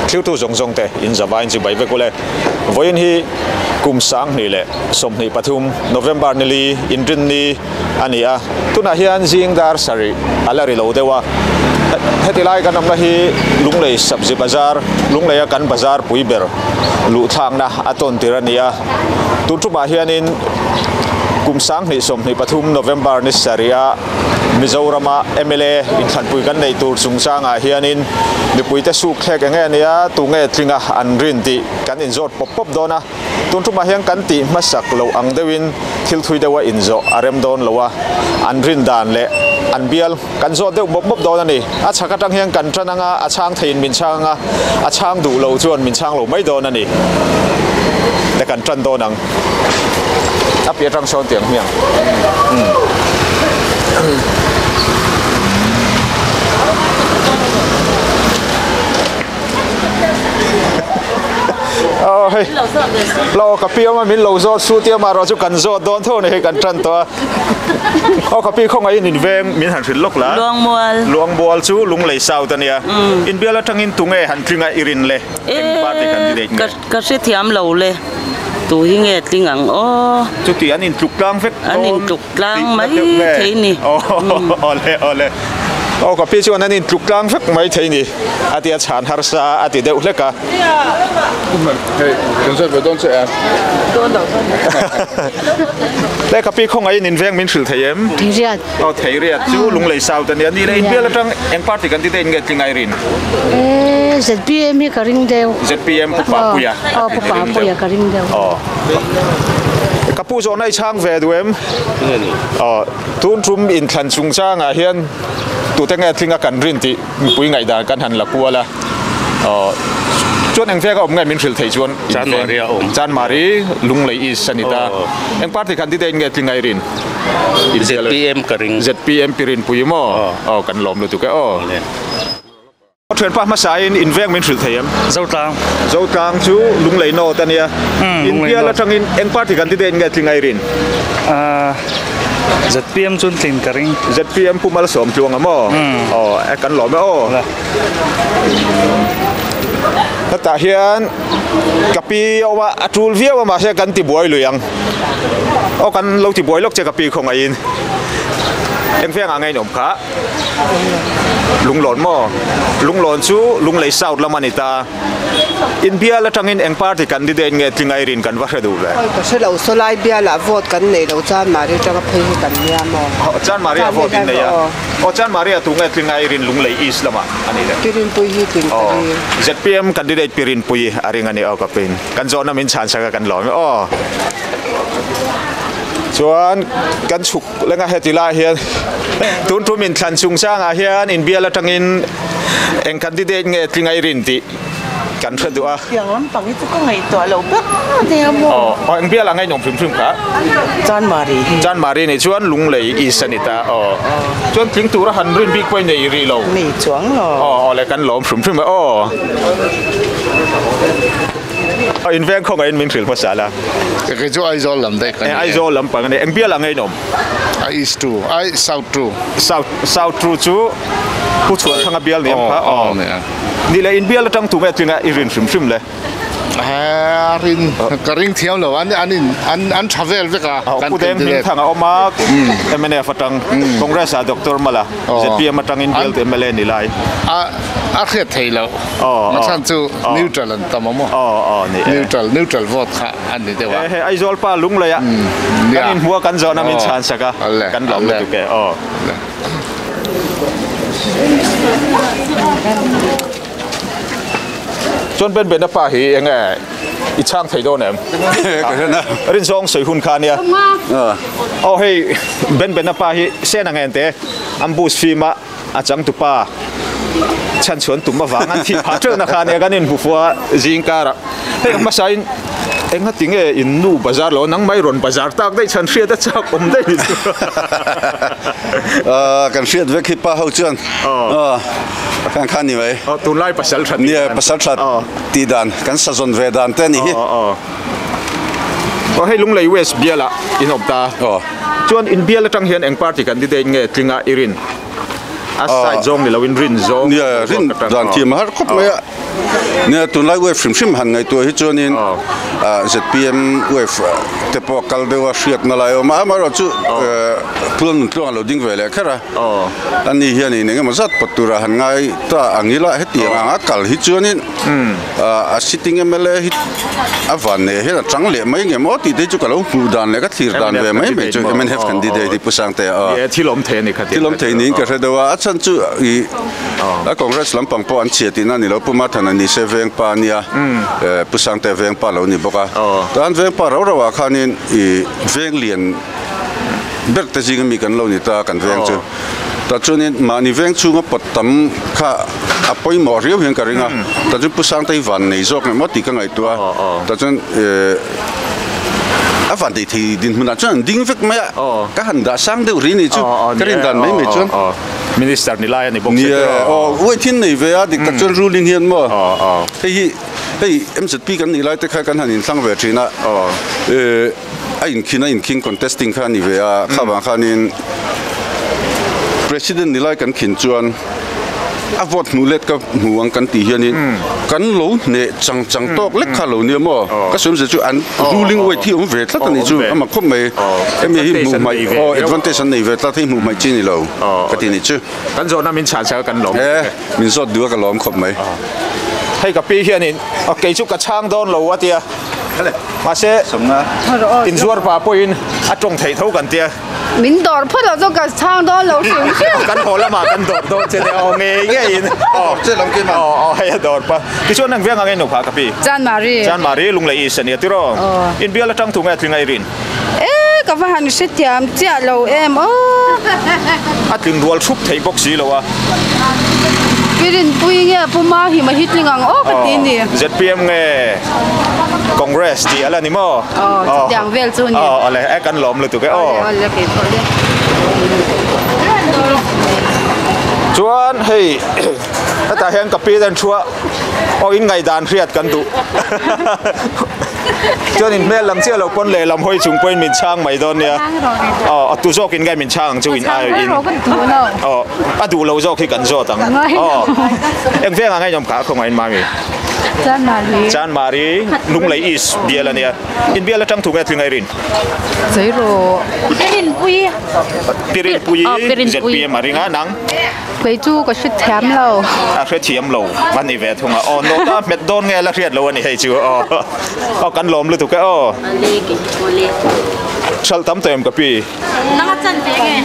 Thiltu zawng zawng te in zavaiin chibai vek ule. Vawiin hi kum 2023 November nili inrinni a ni a, tunah hian zing dar sarih a la ri lo deuh a. Heti lai kan awmna hi Lunglei Sabzi Bazar, Lungleia kan bazar pui ber luhthlakna a tawn tir a ni a. Tun tumah hianin kum 2023 November ni sarih a Mizorama mla inthlanpui kan neih tur chungchangah hianin mipuite suk thlek eng nge nia tunge tlinga an rin tih kan inzawt pawp pawp dawn a. Tun tumah hian kan tih hmasak loh ang deuhin thil thui deuha inzawh a rem dawn lo a, an rin dan leh an bial kan zawt deuh mawp mawp dawn a ni. A chhak atang hian kan tan anga a chhang theiin min chhang anga, a chhang duh lo chuan min chhang lo mai dawn a ni. Le kan tan dawn ang. A piah atang sawn tiang hmiang. Aw hei lo ka pi awm a min lo zawt su tia mah erawh chu kan zawt dawn tho a ni hei kan tan tawh a aw ka pi khawngaih in inveng min han hrilh lawk la Luangmual Luangmual chu Lunglei South a nia inbial atangin tunge han tling a i rin le eng party candidate nge ka hrethiam lo le tu hi nge tling ang aw chuti an intluk tlang vek an intluk tlang mai thei ni awle awle aw ka pi chuan an intluk tlang vek mai thei ni a ti a chhan harsa a ti deuh hlek a le ka pi khawngaih in inveng min hrilh thei em Theiriat aw Theiriat chu Lunglei South a nia ni le inbial atang eng party kan ti te in nge tling airin ZPM hi ka ring deuh ZPM Pu Papuia aw Pu Papuia ka ring deuh aw ka pu zawhna i chhang ve duh em aw tun tum inthlan chungchangah hian tute nge tlinga kan rin tih mipui ngaihdan kan han la kual a aw chuan eng veka awm nge min hrilh thei chuan Chanmari a awm Chanmari Lunglei East a ni ta eng party khan ti te in nge tling ai rin ZPM ka ring ZPM pi rinpui maw aw kan lawm lutuk e aw Thianpa hmasain inveng min hrilh thei em? Zotlang. Zotlang chu Lunglei North a nia. Inbial atangin eng party kan ti daih nge tling ai rin? ZPM chuan tlin ka ring. ZPM Pu Malsawm Tluanga maw? Aw e kan lawm e aw. Hetah hian ka pi a awm a, a tul viau a mahse kan ti buai lui ang. Aw kan lo ti buai lawk che ka pi khawngaihin. Eng vengah nge in awm kha? Lunglawn maw? Lunglawn chu Lunglei South lam a ni ta. Inbial atangin eng party candidate nge tling airin kan va hre duh ve? Awi ka hre lo, sawlai bialah vote kan nei lo, Chanmari atanga phei hi kan nia maw? Chanmari ah vote in nei a. Aw Chanmari ah tunge tling airin Lunglei East lamah a ni le? Pirinpui hi tling ka ring. ZPM candidate Pirinpui a ring a ni aw ka pin. Kan zawhna min chhan sak a kan lawm e aw. Chuan kan chhuk Lenga heti lai hian tun tum inthlan chungchangah hian inbial atangin eng candidate nge tling a i rin tih kan hre duh a. Tiang lampang hi chu ka ngaihtuah loh vek ania maw. Aw engbial ang a inawm hrim hrim kha. Chanmari hi. Chanmari nih chuan Lunglei East a ni ta aw. Chuan tling tura han rin bik pawh i nei rih lo. Nei chuang lo. Aw aw le kan lawm hrim hrim e aw. In veng khawngaihin min hrilh hmasa la. Kei chu Aizawl lam daih ka ni e. Aizawl lam pang a ni. Eng bial ang nge in awm? A East two, ai South two. South, South two chu Pu Chhuanthanga bial ni ang kha. Aw, ni a. Ni leh in bial atang tunge tlinga i rin hrim hrim le? A rin, ka ring thiam lo. An an in an an tha vel vek a. Pu Deng Hmingthanga a awm a, mnf atang, Congress ah Doctor Mala, zpm atangin bial tu mla ni lai. A a hriat thei loh. A chhan chu neutral an tam a maw? Neutral neutral vote kha an ni deuh a. Hei Aizawl pa Lunglei ah kan inhmu a kan zawhna min chhan sak a kan lawm lutuk e aw. Chuan Ben Bena pa hi eng nge i chhang thei dawn em? Rinzawng sawi hun kha ania. Aw hei Ben Bena pa hi Sena Ngente ambush film a A changtupa chhan chhuan tum avang an thih phah teuh na kha ania kan inhmu fua zing karah hei a hmasain enga tinge in nu bazar lo nang mai rawn bazar tak daih chhan hriat a chak awm daih ni chu Kan hriat vek hi pa ho chuan khan khan ni mai tunlai pasal that nia pasal that tih dan kan sazawn ve dan te a ni hi Aw hei Lunglei West bialah in awm ta chuan in bial atang hian eng party candidate nge tlinga i rin? A side zawng ni loin rin zawng. Nia, rin dan thiam a har khawp mai a. Nia, tunlai wave hrim hrim han ngaihtuah hi chuanin ZPM wave te pawh a kal deuh a hriatna lai a awm a, amaherawhchu Tluang nun tluang a lo ding ve leh kher a. Ani hianin engemaw zat pawt tura han ngai ta ang ila hetiang ang a kal hi chuanin a sitting mla hi a van nei hian a chang leh mai nge maw tih te chu ka lo hmuh dan leh ka thlir dan ve mai mai chu mnf candidate hi Pu Sangtea aw. Thil awm thei a ni kha Thil awm thei niin ka hre deuh a, a chhan chu ih a Congress lampang pawh an chhia tihna a ni lo, Pu Mathan a ni se vengpa a nia, Pu Sangtea vengpa lo ni bawk a, tan vengpa rau rauah khanin ih veng lian ber te zinga mi kan lo ni ta kan veng chu. Tah chuanin mahni veng chhunga pawt tam kha a pawimawh riau hian ka ring a, tah chuan Pu Sangtei van nei zawk emaw tih ka ngaihtuah a, tah chuan eh a van nei thei dinhmunah chuan an ding vek mai a, ka han dah sang deuh ri ni chu ka rin dan mai mai chuan. Minister ni lai a ni bawk se tiraw? Nia, aw uai thin nei ve a, dik tak chuan ruling hian maw hei hi hei MZP kan nih lai te kha kan han inthlang ve thin a, eh. A inkhin a inkhing contesting kha a ni ve a, kha vang khanin President ni lai kan khin chuan a vote hmuh let ka hmu ang kan tih hianin kan lo hneh chang chang tawk lek kha lo nia maw? Ka sawi awmzia chu an ruling weight hi awm ve tlat a nih chu a mak khawp mai. Hemi hi hmuh hmaih aw advantage an nei ve tlat hei hmuh hmaih chi ni lo ka ti nih chu. Kan zawhna min chhan chang a kan lawm. E min zawt duh a ka lawm khawp mai. Hei ka pi hianin kei chu ka chhang dawn lo a tia. Mahse, inzuar pa pawhin a tawng theih tho kan tia. Min dawr phawt lo chu ka chhang dawn lo hrim hrim. Kan haw lamah kan dawr dawn che nia aw ngei ngeiin. Aw che lam keimah. Aw aw hei a dawr pa. Tichuan nang veng ang enu kha ka pi. Chanmari. Chanmari Lunglei East a nia tiraw. Inbial atang thu nge tling a i rin? E ka va han hrethiam chiah lo em aw. A tling rual thup theih bawk si lo a. Pirinpui nge Pu Mahima hi tling ang aw ka ti ni. ZPM nge Congress tih a la ni maw? Aw chutiang vel chu ni. Aw awle e kan lawm lutuk e aw. Awle awle kei pawh le. Chuan hei hetah hian ka pi te an thu a aw in ngaihdan hriat kan duh. Chuan in hmel lam chiah lo pawn lehlam hawi chung pawhin min chhang mai dawn nia. Aw a tu zawkin nge min chhang ang chu in ai in. Aw a duh lo zawk hi kan zawt ang. Aw eng vengah nge in awm kha khawngaih in mami. Chanmari. Chanmari Lunglei East bial a nia. In bial atang thu nge tling a i rin? Sawiru. Pirinpui. Pirinpui ZPM a ring a nang. Kei chu ka hre thiam lo. A hre thiam lo a ni ve thung a. Aw nawta hmet dawn nge la hriat lo a ni hei chu aw. Aw kan lawm lutuk e aw. Hralh tam tawh em ka pi? Nang a chan ve nge?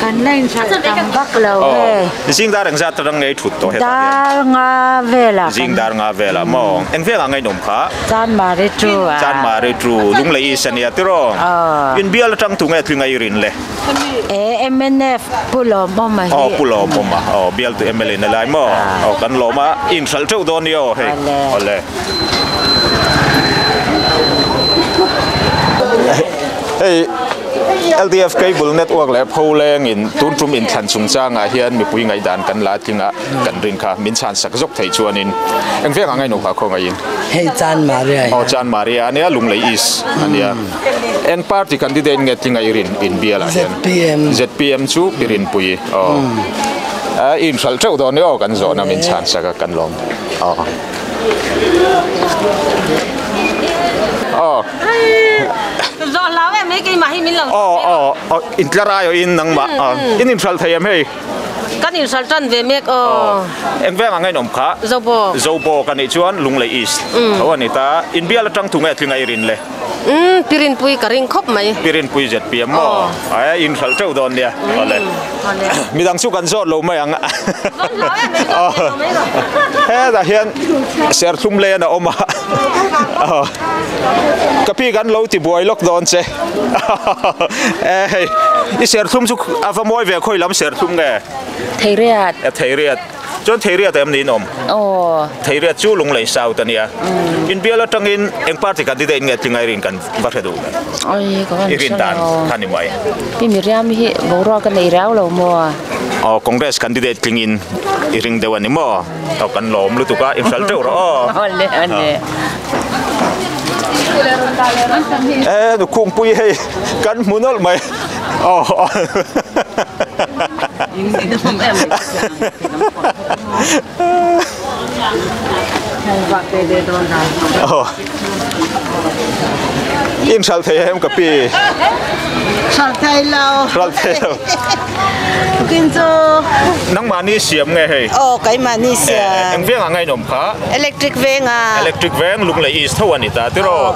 Kan la in hralh tam vak lo hei. Zing dar engzat atang nge i thut tawh hetah hian? Dar nga velah kan. Zing dar nga velah maw? Eng vengah nge in awm kha? Chanmari chu a. Chanmari chu Lunglei East a nia tiraw? Aw. Inbial atang tunge tling a i rin le? E mnf Pu Lawmawma hi. Aw Pu Lawmawma aw bialtu mla na lai maw aw kan lawm a in hralh teuh dawn ni aw hei awle. Hei LDF Cable Network leh Pholeng in tun tum inthlan chungchangah hian mipui ngaihdan kan la tling a kan rin kha min chhan sak zawk theih chuanin eng veng ang a inawm kha khawngaih in. Hei Chanmaria hi. Aw Chanmaria ania Lunglei East ania. Eng party candidate nge tlinga i rin in bial ah hian? ZPM. ZPM chu i rinpui aw. A i inhralh teuh dawn ni aw kan zawhna min chhan sak a kan lawm aw. Aw. Zawh hlau em hei keimah hi min lo Aw aw aw intlar aiawhin nangmah aw in inhralh thei em hei? Kan inhralh tan ve mek aw. Eng veng ang a inawm kha? Zobawk. Zobawk a nih chuan Lunglei East tho a ni ta. Inbial atang thu nge tlinga i rin le? Umm Pirinpui ka ring khawp mai. Pirinpui ZPM maw? Ae in hralh teuh dawn nia. Awle. Midang chu kan zawt lo mai ang. Zawt hlau em mai zawt ve lo mai rawh. Hetah hian serthlum len a awm a. Ka pi kan lo ti buai lawk dawn che. E hei i serthlum chu a va mawi ve khawi lam serthlum nge? Theiriat. Theiriat. Chuan Theiriat em niin awm? Aw. Theiriat chu Lunglei South a nia. Inbial atangin eng party candidate nge tlinga i rin kan va hre duh ve? Oi, ka van I rin hre dan lo. kha ni mai. Pi Miriam hi boruak a nei riau lo maw? Aw, Congress candidate tlingin i ring deuh a ni maw? Aw, kan lawm lutuk a, inhral teuh rawh aw. Awle, awle. E, nukhungpui hei kan hmu nawlh mai. Aw. In hralh thei em ka pi? Hralh thei lo. Hralh thei lo. Kin chu. Nangmahni siam nge hei? Aw keimahni siam. Eng veng ah ngainawm kha? Electric veng ah. Electric veng Lunglei East tho a ni ta tiraw?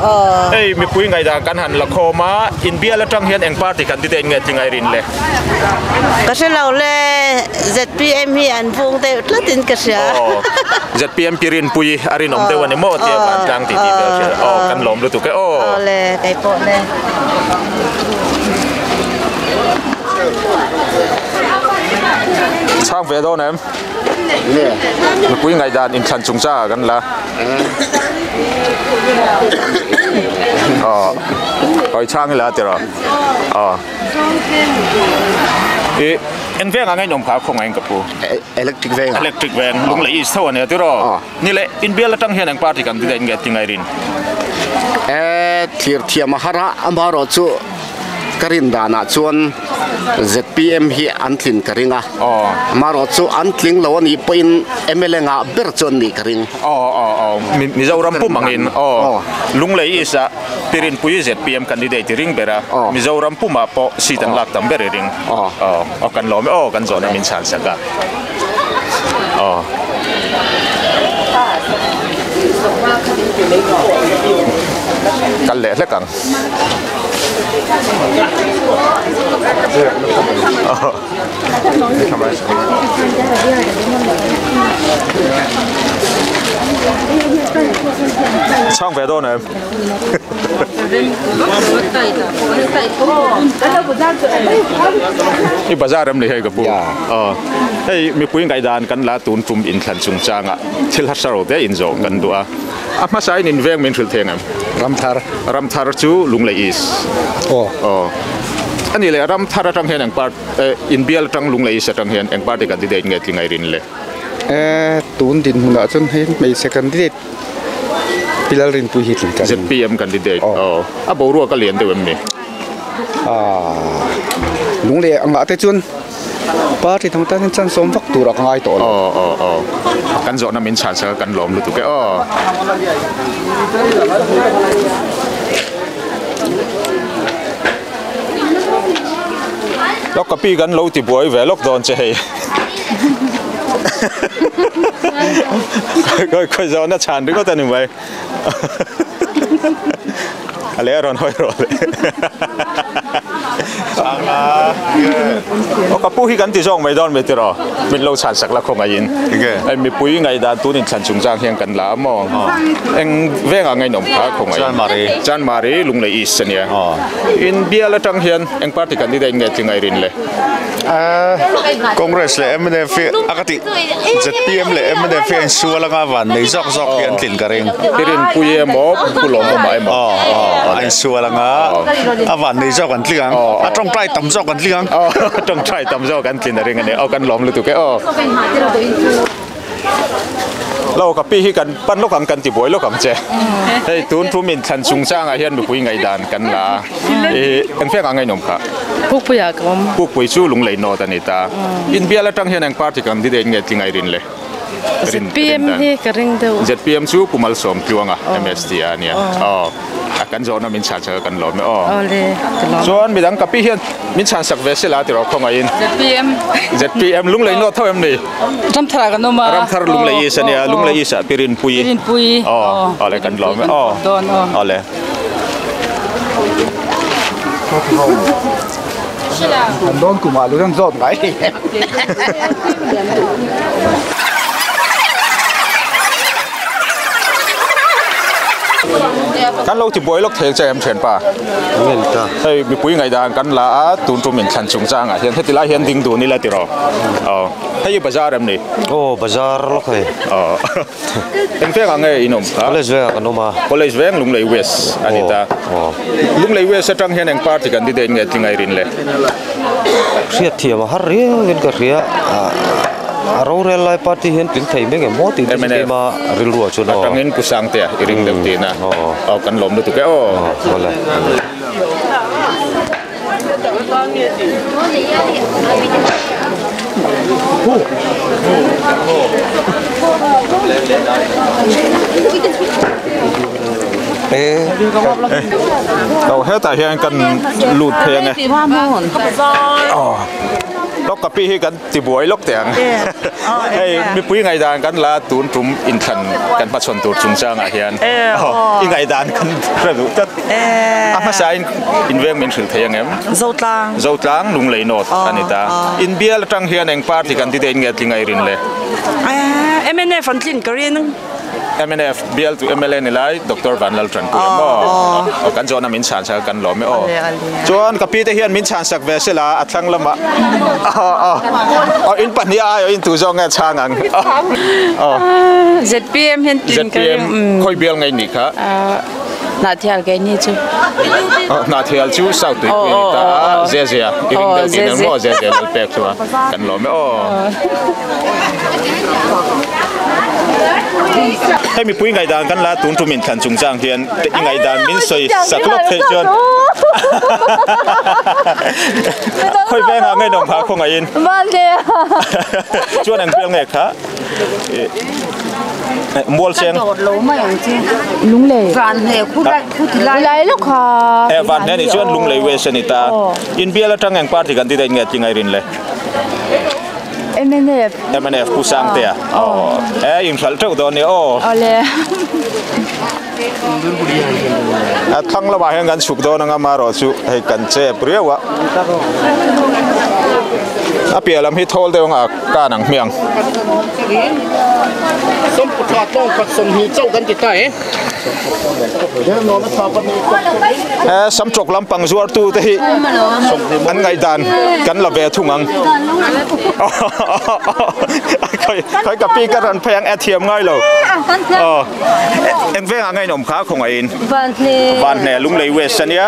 Hei mipui ngaihdan kan han la khawm a, inbial atang hian eng party candidate nge tlingai rin le? Ka hre lo le, ZPM hi an vung deuh tlat in ka hria. Aw, ZPM pi Rinpui a rinawm deuh a ni maw tia van tlang tih tih vel hria. Aw, kan lawm lutuk e aw. Aw le, kei pawh le. Chhang ve dawn em? Mipui ngaihdan inthlan chungchangah kan la. Aw, hawi chhang ila tiraw? Aw. I eng veng ah ngei nawm kha khawngaih in ka pu. Electric veng ah. Electric veng Lunglei East tho a nia tiraw. Ni leh inbial atang hian eng party kan ti daih nge ti ngai rin. E thlir thiam a har a amaherawh chu ka rin danah chuan ZPM hi an tlin ka ring a. Amaherawh chu an tling lo a nih pawhin mla ngah ber chu an nih ka ring. Aw aw aw Mizoram pum angin aw Lunglei East ah Pirinpui ZPM candidate i ring ber a, Mizoram pumah pawh seat an lak tam ber i ring. Aw kan lawm e aw kan zawhna min chhan sak a. Aw. Kal leh hlek ang. Chhang ve dawn em? I bazar em ni hei ka pu? Aw. Hei mipui ngaihdan kan la tun tum inthlan chungchangah thil harsa ro te inzawh kan duh a. A hmasa in inveng min hrilh theng em? Ramthar. Ramthar chu Lunglei East. Aw. Aw. Ani leh Ramthar atang hian eng part inbial atang Lunglei East atang hian eng party candidate nge tlingai rin le? E tun dinhmunah chuan hei hmeichhe candidate Pi Lalrinpui hi tling ka ring. ZPM candidate aw. A boruak a lian deuh em ni? Aaa Lunglei angah te chuan party dang tan hian chance awm vak tur a ka ngai tawh lo. Aw aw aw kan zawhna min chhan sak a kan lawm lutuk e aw. Lawk ka pi kan lo ti buai ve lawk dawn che hei. Khawi khawi zawhna chhan ringawt a ni mai. A leh a rawn hawi rawh le. Aw ka pu hi kan ti zawk mai dawn mai tiraw? Min lo chhan sak la khawngaihin. Hei mipui ngaihdan tun inthlan chungchang hian kan la a maw? Eng vengah ngainawm kha khawngaihin? Chanmari. Chanmari Lunglei East a nia. In bial atang hian eng party candidate nge tlingai rin le? Congress leh mnf hi a ka tih ZPM leh mnf hi a insual anga van nei zawk zawk hi an tlin ka ring. I rinpui emaw Pu Lawmawma emaw? Aw a insual anga a van nei zawk an tling ang. A tawngtai tam zawk an tling ang. Aw a tawngtai tam zawk an tlin a ring a ni. Aw kan lawm lutuk e aw. Lo ka pi hi kan pan lawk ang kan ti buai lawk ang che. Hei tun thu min thlan chungchangah hian mipui ngaihdan kan la a. I eng feng ang ngainawm kha? Pukpui ah ka awm. Pukpui chu Lunglei North a ni ta. Inbial atang hian eng party candidate nge tlingai rin le? ZPM hi ka ring deuh. ZPM chu Pu Malsawm Tluanga MST a nia. Aw. A kan zawhna min chhan sak a kan lawm e aw. Aw le, ka lawm. Chuan midang ka pi hian min chhan sak ve sela tiraw khawngaihin. ZPM. ZPM Lunglei North tho em ni? Ramthar ah kan awm a. Ramthar Lunglei East a nia, Lunglei East ah Pi Rinpui. Pi Rinpui. Aw, aw le kan lawm e aw. Dawn aw. Aw le. Kan dawn kum ah lu an zawt ngai. Kan lo ti buai lawk thei che em thianpa? Hei mipui ngaihdan kan la a, tun tum inthlan chungchangah hian heti lai hian ding dun ila tiraw? Aw, hei hi bazar em ni? Aw, bazar lawk hei. Aw, eng vengah nge in awm kha? College vengah kan awm a. College veng Lunglei West a ni ta. Lunglei West atang hian eng party candidate nge tlingai rin le? Hriat thiam a har riau in ka hria. A rorel lai party hian tling thei mai ngem maw tih te chu keima rilruah chuan aw. Atangin Pu Sangtea i ring deuh tihna. Aw kan lawm lutuk e aw. Awle. Lo hetah hian kan lut phei ange. Lawk ka pi hi kan ti buai lawk teh ang. Hei mipui ngaihdan kan la tun tum inthlan kan hmachhawn tur chungchangah hian i ngaihdan kan hre duh tlat. A hmasa in inveng min hrilh thei angem? Zotlang. Zotlang Lunglei North a ni ta. Inbial atang hian eng party kan ti te in nge tling a i rin le? Mnf an tlin ka rin. Mnf bial tu mla ni lai Doctor Vanlal Tanpui a maw? Aw kan zawhna min chhan sak a kan lawm e aw. Chuan ka pi te hian min chhan sak ve sela a thlang lamah aw in pahnih a aiawh in tu zawk nge chhang ang aw. ZPM hian tlin ka ring. ZPM khawi bial ngei nih kha? Hnahthial kei ni chu. Hnahthial chu South Tuipui a ni ta a, Zezia i ring deuh tih nen maw Zezia lal pek chu a kan lawm e aw. Hei mipui ngaihdan kan la tun tum inthlan chungchang hian i ngaihdan min sawi sak lawk theih chuan khawi vengah ngei nawm phah khawngaihin chuan engbial nge kha mual cheng Lunglei Lunglei lawk kha e van hne ni chuan Lunglei West a ni ta inbial atang eng party kan ti daih nge tlingai rin le MNF MNF Pu Sangtea aw e inhralh teuh dawn nia aw Awle A thlang lamah hian kan chhuk dawn anga marawh chu hei kan chep riau a a piah lam hi thawl deuh anga kan ang hmiang. He samtawk lampang zuartu te hi an ngaihdan kan la ve thung ang. Khawi ka pi ka rawn phei ang e thiam ngai lo. Eng vengah nge in awm kha khawngaihin? Vanhne. Vanhne Lunglei West ania.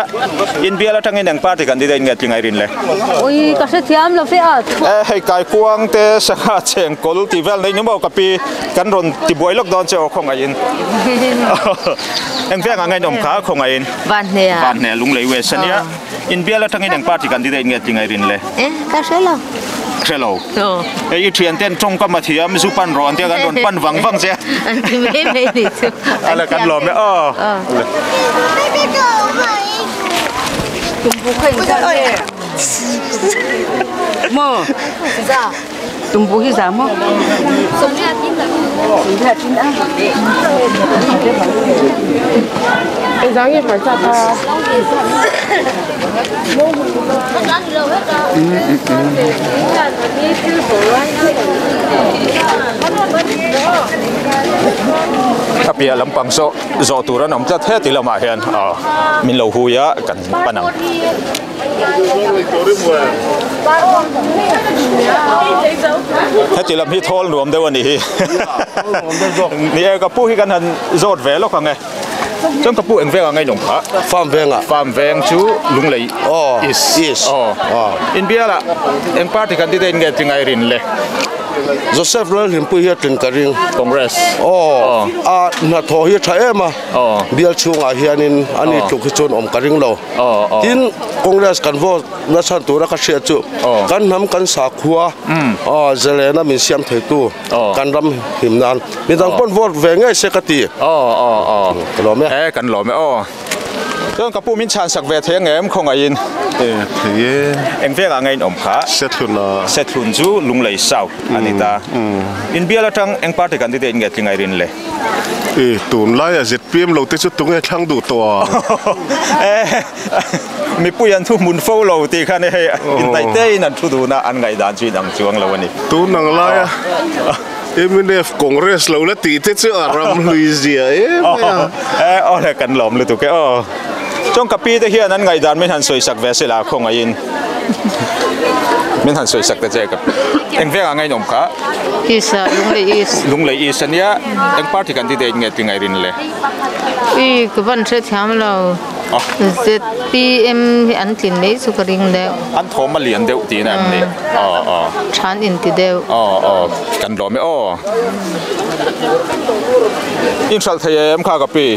Inbial atangin eng party kan didei nge tlingai rin le? Ui ka hrethiam lo fe a. E hei kaikuang te sangha cheng kawl tih vel nei ni maw ka pi kan rawn ti buai lawk dawn che aw khawngaihin. Eng vengah nge in awm kha khawngaihin? Vanhne ah. Vanhne Lunglei West ania. Inbial atangin eng party kan didei nge tlingai rin le? E ka hre lo. Hre lo. Hei i thian ten tawngkam a thiam zu pan rawh an tia kan rawn pan vang vang che a. An ti mai mai ni chu. Ala kan lawm e aw. Tumbu kha in zah nge? Maw? Tumbu hi zah maw? Sawmhnih a tin a. Engzah nge hmarcha ta? A piah lampang saw zawh tur an awm tlat heti lamah hian aw min lo hui a kan pan ang. Heti lam hi thawl nuam deuh a nih hi ni e ka pu hi kan han zawt ve lawk ang e. Chuan ka pu eng vengah nge in awm kha? Farm vengah. Farm veng chu Lunglei Aw. East. East. Aw. Aw. Inbialah eng party kan ti daih nge tingai rin le? Joseph Lalhlimpui hi a tlin ka ring. Congress. Aw. A hnathawh hi a tha em a. Aw. Bial chhungah hianin ani tluk hi chuan awm ka ring lo. Aw. Aw. Tin Congress kan vote na chhan tura ka hriat chu kan hnam kan sakhua zalena min siam theitu kan ram him nan midang pawn vote ve ngei se ka ti. Aw aw aw ka lawm e. E kan lawm e aw. Chuan ka pu min chhan sak ve thei ang em khawngaihin? E thei e. Eng vengah nge in awm kha? Sethlun a. Sethlun chu Lunglei South a ni ta. Inbial atang eng party kan ti te in nge tlingai rin le? E tunlai a ZPM lo te chu tunge thlang duh tawh ang? E mipui an thu hmun fo lo tih khan hei inhnaih te in an thu dun a, an ngaihdan chu inang chuang lo a ni. Tun ang laia mnf Congress lo la tih te chu a ram hlui zia em mai a. E aw le kan lawm lutuk e aw. Chuan ka pi te hian an ngaihdan min han sawi sak ve sila khawngaihin min han sawi sak ta che ka eng vengah nge in awm kha? East ah Lunglei East. Lunglei East ania eng party kan ti daih nge tingai rin le? Ui ka van hrethiam lo. ZPM hi an tlin mai chu ka ring deuh. An thawm a lian deuh tihna em ni? Aw aw. Than in ti deuh. Aw aw kan lawm e aw. Inhralh thei em kha ka pi?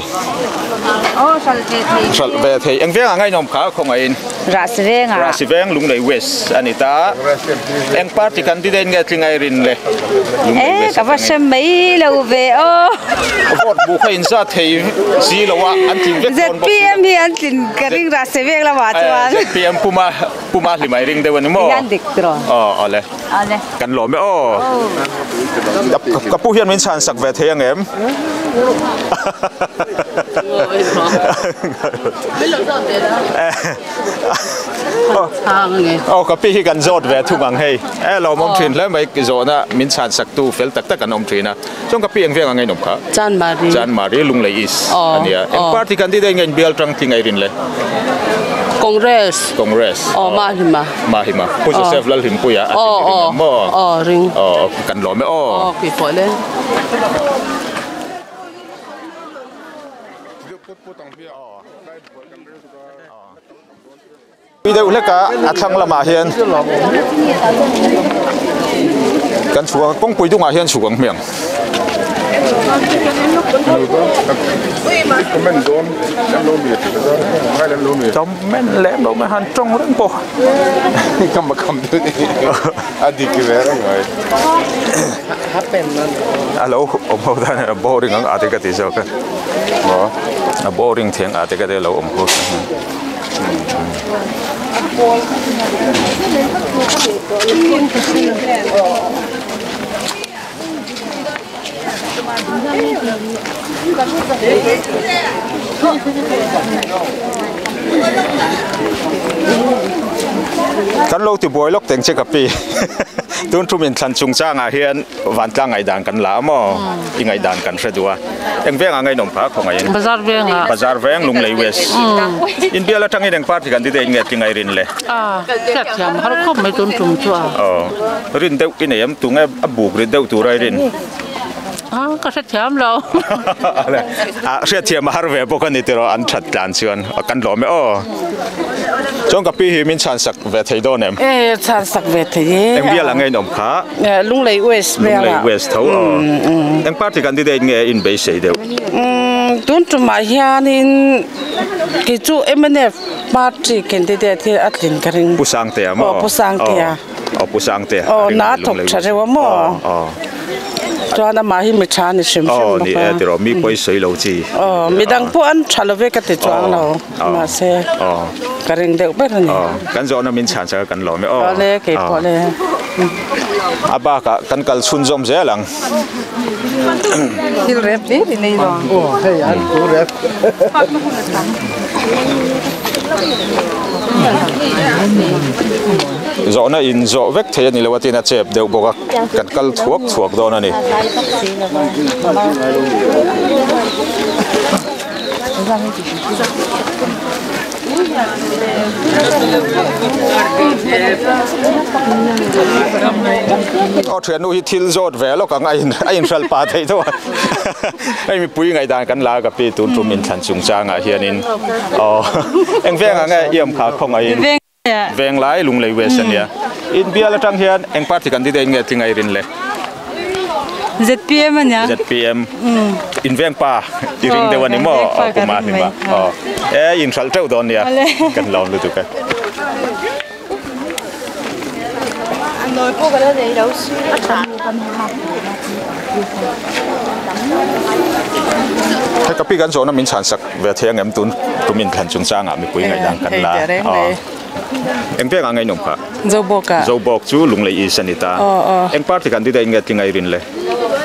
Aw hralh ve thei. Hralh ve thei. Eng vengah ngaihnawm kha khawngaihin? Rahsi vengah. Rahsi veng Lunglei West a ni ta. Eng party candidate nge tling ai rin le? Lunglei Eh West ka va atangin. hre mai lo ve aw. Vote bu kha inzat thei si lo a an tlin vek dawn bawk si ZPM hi an tlin ka ring Rahsi veng lamah chuan. ZPM puma puma hlimai ring deuh a ni maw? Tihian dik tiraw? Aw awle. Awle. Kan lawm e aw. Ka pu hian min chhan sak ve thei ang em? Aw ka pi hi kan zawt ve thung ang hei. E lawmawm thin hle mai zawhna min chhan sak tu fel tak tak an awm thin a. Chuan ka pi eng veng ang in awm kha? Chanmari. Chanmari Lunglei East a nia. Eng party candidate nge in bial tang tling ei rin le? Congress. Congress. Aw Mahima. Mahima. Pu Joseph Lalhimpuia a tling ring ang maw? Aw ring. Aw kan lawm e aw. Aw keipawh le. Pui deuh hlek a, a thlang lamah hian kan chhuk a, kawngpui dungah hian chhuk ang hmiang. Comment lem lo mai han tawng reng pawh a lo awm ho dan a boring ang a te ka ti zawk a a boring theng a te ka ti a lo awm ho. Kan lo ti buai lawk teng che ka pi tun thu min thlan chung changah hian vantlang ngaihdan kan la a maw i ngaihdan kan hre duh a. Eng vengah nge in awm phah khawngaih in? Bazar vengah. Bazar veng Lunglei West. In bial atangin eng party kan ti deuh in nge tlingai rin le? A, hriat thiam har khawp mai tun tum chu a. Aw, rin deuh i nei em? Tunge a buk rit deuh tur a i rin? A, ka hrethiam lo. A, hriatthiam a har ve bawk a ni tiraw an that tlan chuan kan lawm e aw. Chuan ka pi hi min chhan sak ve thei dawn em? E, chhan sak ve thei e. Eng bial ang nge in awm kha? Lunglei West bial ah. Lunglei West tho aw. Eng party candidate nge in beisei deuh? Tun tumah hianin kei chu mnf party candidate hi a tlin ka ring. Pu Sangtea maw? Aw Pu Sangtea. Aw Pu Sangtea. Aw na thawk tha reuh a maw? Aw. Chuan amah hi mi tha ni hrim hrim bawk a. Aw ni e tiraw mi pawi sawi lo chi. Aw midang pawh an tha lo ve ka ti chuang lo mahse ka ring deuh ber a ni. Aw kan zawhna min chhan chak a kan lawm e aw. Aw le kei pawh le. A bakah kan kal chhunzawm zel ang. Thil rep hlir i nei lo. Aw hei an thu rep. Zawhna in zawh vek thei a ni lo a tin a chep deuh bawk a. Kan kal thuak thuak dawn a ni. Aw thiannu hi thil zawt ve lawk ang a in a inhral pah theih tho a hei mipui ngaihdan kan la ka pi tun tum inthlan chungchangah hianin aw eng vengah nge i awm kha khawngaih in. Venglai Lunglei West a nia. In bial atang hian eng party candidate nge tling a i rin le? ZPM a nia. ZPM. In veng pa i ring deuh a ni maw? Aw Kumar ni ma. Aw. E in hralh teuh dawn nia. Kan lawm lutuk e. Hei ka pi kan zawhna min chhan sak ve thei ang em tun tum inthlan chungchangah mipui ngaihdan kan la a. Eng vengah nge in awm kha? Zobawk ah. Zobawk chu Lunglei East a ni ta. Eng party candidate nge tling a i rin le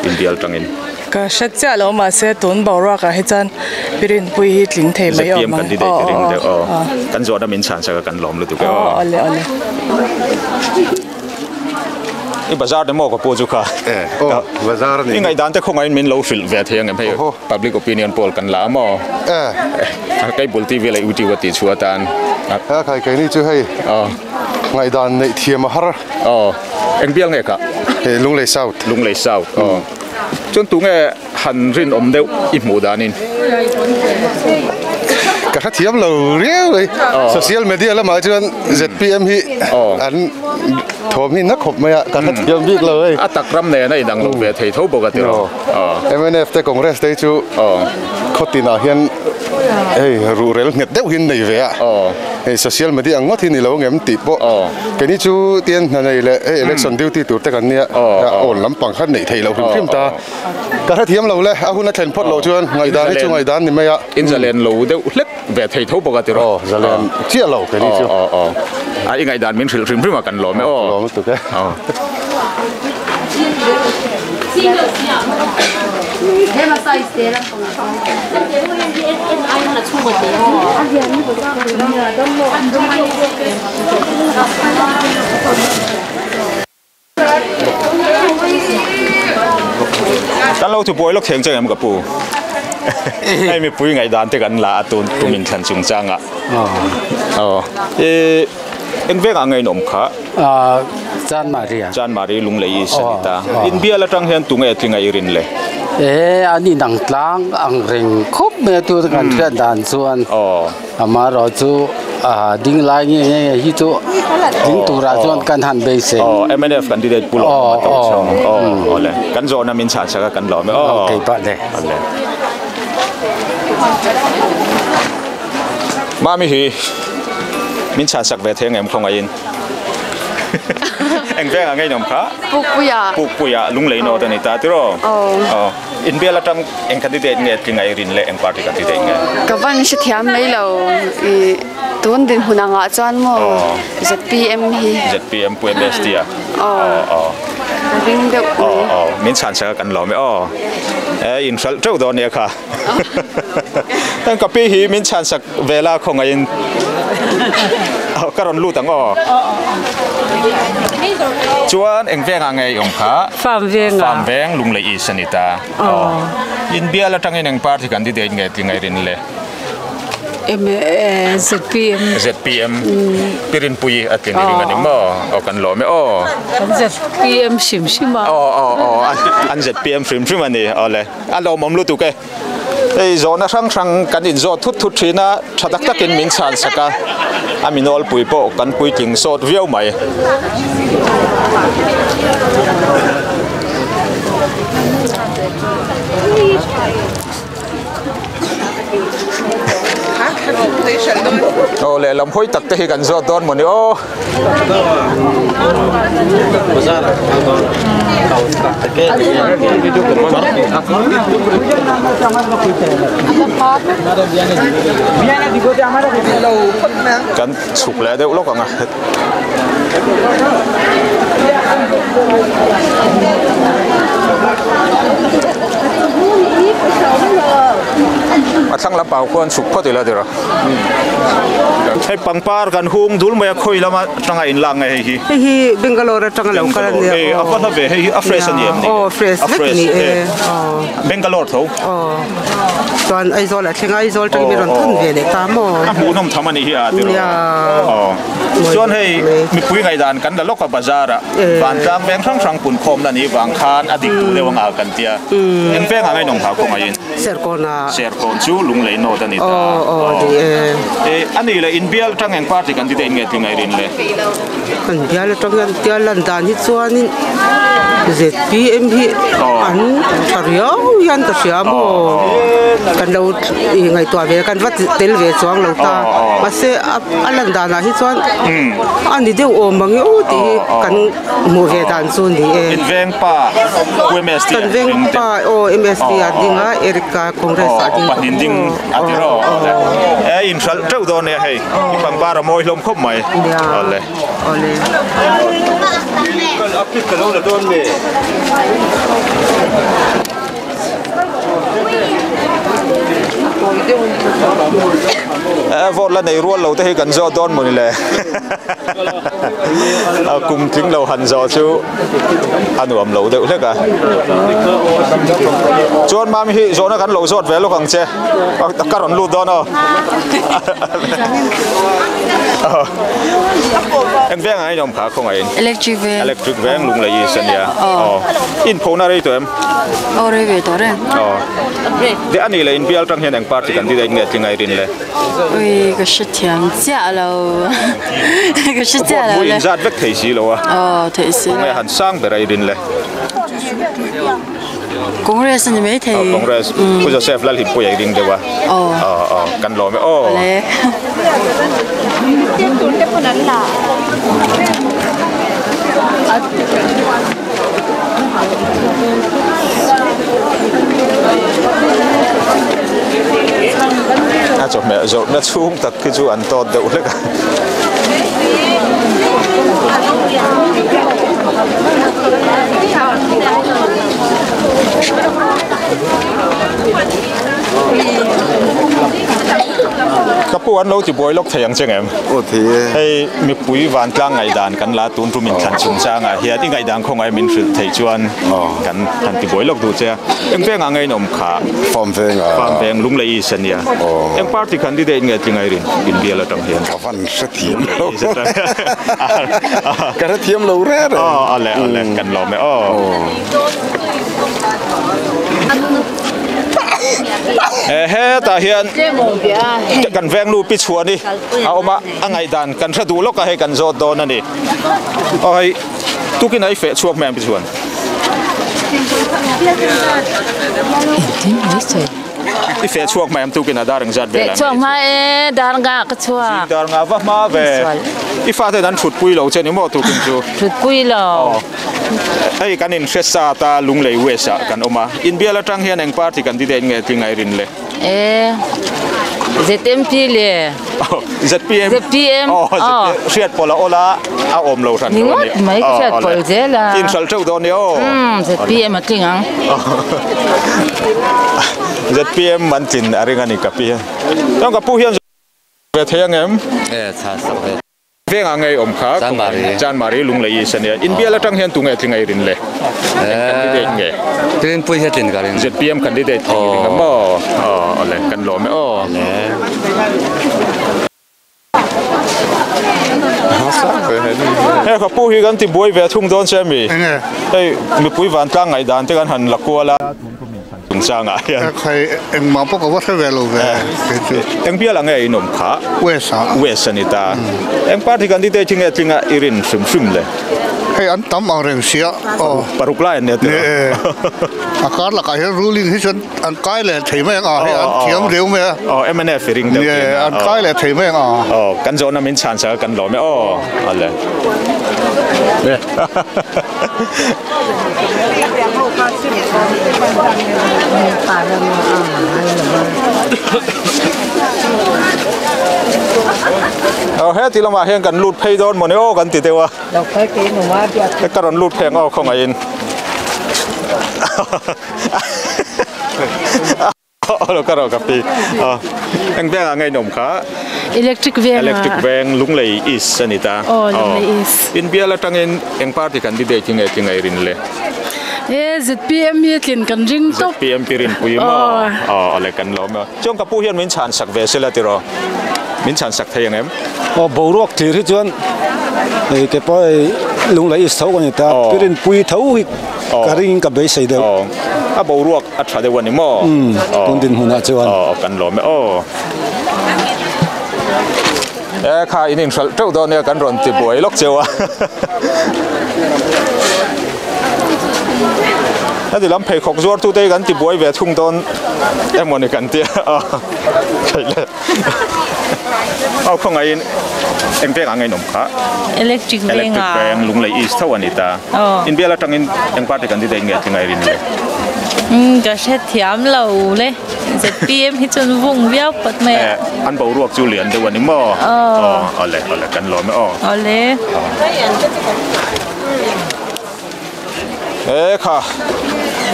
inbial tangin? Ka hre chiah lo mahse tun boruak ah hi chuan pi Rinpui hi tling thei mai awm ang. ZPM candidate i ring deuh aw. Kan zawhna min chhan sak a kan lawm lutuk e aw. Awle awle. I bazar te maw ka pu chu kha. Aw bazar a ni. I ngaihdan te khawngaihin min lo hrilh ve thei ang em hei public opinion poll kan la a maw? Kei bul TV leh YouTube a tih chhuah atan. A khai keini chu hei ngaihdan neih thiam a har. Aw eng bial nge kah? Hei Lunglei South. Lunglei South aw. Chuan tunge han rinawm deuh i hmuh danin? Ka hrethiam lo riau mai. Social media lamah chuan ZPM hi an thawm hi na khawp mai a, ka hrethiam bik lo hei. A tak ram nen a inang lo ve thei tho bawk a tiraw? Mnf te Congress te hi chu khaw tinah hian Hei ruhrel nghet deuh hi an nei ve a. Hei social media ang ngawt hi ni lo ngem tih pawh keini chu tian hna nei leh hei election duty tur te kan nia awn lampang kha neih theih loh hrim hrim ta. Ka hrethiam lo le, a hun a thlen phawt loh chuan ngaihdan hi chu ngaihdan ni mai a. In zalen lo deuh hlek ve thei tho bawk a tiraw? Aw, zalen chiah lo keini chu. Aw, aw, aw. A i ngaihdan min hrilh hrim hrim a kan lawm e aw. Lawm lutuk e. Aw. Kan lo thubuai lawk theng cheng em ka pu? Hei mipui ngaihdan te kan la a tun tum inthlan chungchang ah. Aw. E eng vengah nge in awm kha? Chanmari a. Chanmari Lunglei East a ni ta. In bial atang hian tunge tlinga i rin le? E an inang tlang ang reng khawp mai a tun kan hriat dan chuan. Amaherawh chu a ding lai nge nge hi chu ding turah chuan kan han beisei. Aw mnf candidate pu lawm a to chhawng. Aw awle kan zawhna min chhan sak a kan lawm e aw. Kei pah le. Awle. Mami hi min chhan sak ve thei ang em khawngaihin. Eng vengah ngei nawm kha? Pukpuia. Pukpuia Lunglei nawt a ni ta tiraw? Aw. Aw. Inbial atang eng candidate nge tlinga i rin leh eng party candidate nge? Ka van hrethiam mai lo i tun dinhmun angah chuan maw ZPM hi. ZPM Pu MST a? Aw. Aw. Ka ring deuh mai. Aw aw min chhan chak a kan lawm e aw. E in hralh teuh dawn nia kha. Heng ka pi hi min chhan sak ve la khawngaihin ka rawn lut ang aw. Chuan eng vengah nge i awm kha? Farm vengah. Farm veng Lunglei East a ni ta. Aw. In bial atangin eng party candidate nge tling a i rin le? ZPM. ZPM. Pirinpui a tling i ring a ni maw? Aw kan lawm e aw. Kan ZPM hrim hrim a. Aw aw aw an ZPM hrim hrim a ni. Aw le. A lawmawm lutuk e. Hei zawhna hrang hrang kan inzawt thut thut thin a, tha tak takin min chhan sak a, a mi nawlpui pawh kan puitling sawt viau mai. Aw lehlam hawi tak te hi kan zawt dawn mawni aw. Kan chhuk leh deuh lawk ang a. A thlang lampang khuan chhuk phawt ila tiraw. Hei pangpar kan hung dul mai a khawi lama tanga in lak nge hei hi. Hei hi Bangalore atanga lo kal a nia. Hei a va hla ve hei hi a fresh a ni em ni? Aw fresh vek a ni e. Bangalore tho. Aw chuan Aizawl ah thleng a Aizawl atangin mi rawn thawn ve leh ta maw? A hmuhnawm tham a nih hi a tiraw. Nia. Aw chuan hei mipui ngaihdan kan la lawk a bazar ah vantlang veng hrang hrang punkhawmna ni vang khan a dik duh deuh anga kan tia. Eng vengah ngei nawm hau kawngaihin? Serkawn-ah. Serkawn chu Lunglei North a ni ta. Aw, aw, ni e. E, a nih leh inbial atang eng party kan ti te in nge tling a i rin le? Inbial atang hian tia lan dan hi chuanin ZPM hi an tha riau hian ka hria maw? Kan lo ngaihtuah ve kan va tel ve chuang lo ta. Mahse a lan danah hi chuan a ni deuh awm ang e aw tih hi kan Hmuh ve dan chu ni e. In veng pa Pu MST Kan veng pa aw MST a ding a Erica Congress a ding. Pahnih ding a ti rawh. E in hralh teuh dawn nia hei. I pangpar a mawi hlawm khawp mai. Awle. Awle. Vote la nei rual lo te hi kan zawh dawn mawni le kum tling lo han zawh chu a nuam lo deuh hlek a chuan mami hi zawhna kan lo zawt ve lawk ang che ka rawn lut dawn aw eng vengah in awm kha khawngaihin electric veng electric veng lunglei is ania aw in phona rei tawh em Aw rei ve tawh reng. Aw. De ani leh inbial tang hian eng party kan ti daih nge tlingai rin le? Ui ka hrethiam chiah lo. Ka hre chiah lo le. Mui inzat vek thei si lo a. Aw thei si lo. Tunge han sang ber a i rin le? Congress ani mai thei. Congress. Pu Joseph Lalhimpuia i ring deuh a. Aw. Aw aw kan lawm e aw. Awle. A chawhmeh zawrhna chhung tak khi chu an tawt deuh hlek a. Ka pu an lo ti buai lawk thei ang che ngem? Aw thei e. Hei mipui vantlang ngaihdan kan la tun tum inthlan chungchangah hian i ngaihdan khawngaih min hrilh theih chuan kan han ti buai lawk duh che a. Eng vengah nge in awm kha? Farm vengah. Farm veng Lunglei East a nia. Eng party candidate nge tlingai rin inbial atang hian? Ka van hrethiam lo. Ka hrethiam lo reng reng. Aw ale ale kan lawm e aw. Hetah hian kan veng nu pi chhuan hi a awm a, a ngaihdan kan hre duh lawk a hei kan zawt dawn a ni. Aw hei tukin a i feh chhuak mai ang pi chhuan. I feh chhuak mai ang tukin a dar engzat vel Feh chhuak hma e, dar nga ka chhuak. Zing dar nga va hma ve. I fate an thut pui lo che ni maw tukin chu? Thut pui lo. Hei kan in hre sa ta Lunglei West ah kan awm a, inbial atang hian eng party candidate nge tlingai rin le? E ZMP le. ZPM. ZPM. Oh, hriat pawlh a awl a, a awm lo hran lo a ni. Ni ngawt mai ka hriat pawlh zel a. In hral teuh dawn ni aw. ZPM a tling ang. ZPM an tlin a ring a ni ka pi hian. Chuan ka pu hian ve thei ang em? E tha sak ve. Vengah ngei awm kha Chanmari. Chanmari Lunglei East a nia. Inbial atang hian tunge tling ei rin le? Eng candidate nge? Rinpui hi a tlin ka ring. ZPM candidate tling i ring a maw? Aw awle kan lawm e aw. He ka pu hi kan ti buai ve thung dawn che mi? Hei mipui vantlang ngaihdan te kan han la kual a. Chungchangah hian. Khai engmah pawh ka va hre ve lo ve kei chu. Eng bial ang nge in awm kha? West ah. West a ni ta. Eng party candidate hi nge tlinga i rin hrim hrim le? Hei an tam ang reng sia aw. Paruk lai an nia tiraw? Ni e. A kar lakah hian ruling hi chuan an kai leh thei mai ang a, hei an thiam riau mai a. Aw mnf i ring deuh thin a. Ni e, an kai leh thei mai ang a. Aw kan zawhna min chhan sak a kan lawm e aw. Ale. Aw heti lamah hian kan lut phei dawn mawni aw kan ti deuh a ka rawn lut phei ang aw khawngaihin. Aw ka rawh ka pi. Aw eng vengah nge in awm kha? Electric veng ah. Electric veng Lunglei East a ni ta. Aw Lunglei East. Inbial atangin eng party candidate hi nge tling ei rin le? E ZPM hi tlin kan ring tawp. ZPM pi rinpui maw? Aw awle kan lawm e. Chuan ka pu hian min chhan sak ve sela tiraw? Min chhan sak thei ang em? Aw boruak thlir hi chuan hei ke pawh hei Lunglei East tho ka ni ta. Pi rinpui tho hi ka ring in ka beisei deuh. Aw a boruak a tha deuh a ni maw? Umm tun dinhmunah chuan. Aw kan lawm e aw. E kha in inhralh teuh dawn nia kan rawn ti buai lawk cheu a. Heti lam pheikhawk zuar tute hi kan ti buai ve thung dawn emaw ni kan tia a. Theih le. Aw khawngaihin eng vengah nge in awm kha? Electric vengah. Electric veng Lunglei East tho a ni ta. Inbial atangin eng party candidate nge tlingai rin le? Umm ka hrethiam lo le. ZPM hi chuan vung viau phawt mai a. An boruak chu lian deuh a ni maw? Aw. Awle awle kan lawm e aw. Awle. E kha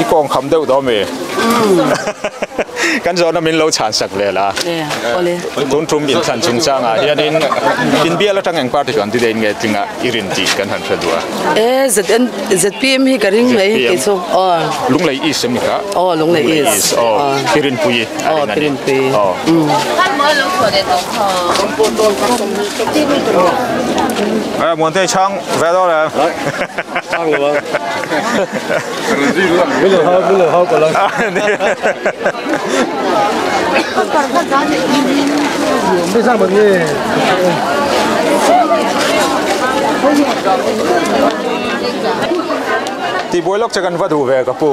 i kawng kham deuh daw mi kan zawhna min lo chhan sak vel a tun tum inthlan chungchangah hianin inbial atang eng party chuan didei nge tlinga i rin tih kan han hre duh a. E ZN ZPM hi ka ring mai kei chu aw. Lunglei East em ni kha? Aw Lunglei East. Aw Pirinpui a ring a ni. Pirinpui. Aw. E Muantei chhang ve dawn em? Chhang lo a. Min lo hau, min lo hau palh a. Tihbuai lawk che kan va duh ve ka pu.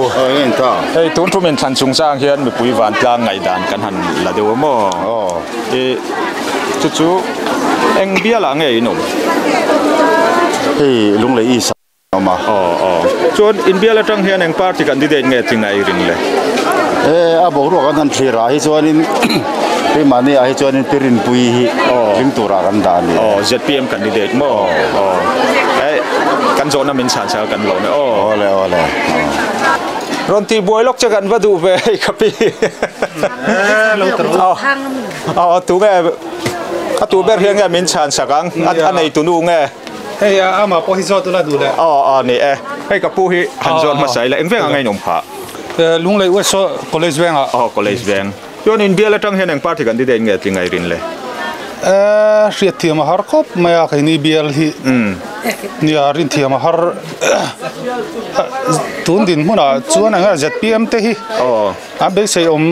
Hei tun tum inthlan chungchang hian mipui vantlang ngaihdan kan han la deuh a maw? I chu chu eng bialah nge in awm? Hei Lunglei East ah awm a. Aw aw. Chuan in bial atang hian eng party candidate nge tlinga i ring le? E a boruak an han thlir ah hi chuanin keimahni ah hi chuanin Pirinpui hi tling turah kan dah a ni. Aw ZPM candidate maw? Aw. Kan zawhna min chhan chak a kan lawm e aw. Awle awle. Rawn tih buai lawk che kan va duh ve hei ka pi. Aw tu nge a tu ber hian nge min chhan sak ang a nei tu nu nge. Hei amah pawh hi zawt ula duh le. Aw aw ni e. Hei ka pu hi han zawt hmasa ila eng veng ang a inawm phah. Lunglei West College vengah. Aw College veng. Chuan inbial atang hian eng party candidate nge tling ai rin le? Eh, hriat thiam a har khawp mai a keini bial hi. Nia, rin thiam a har tun din hmunah chuan eng nge ZPM te hi an beisei awm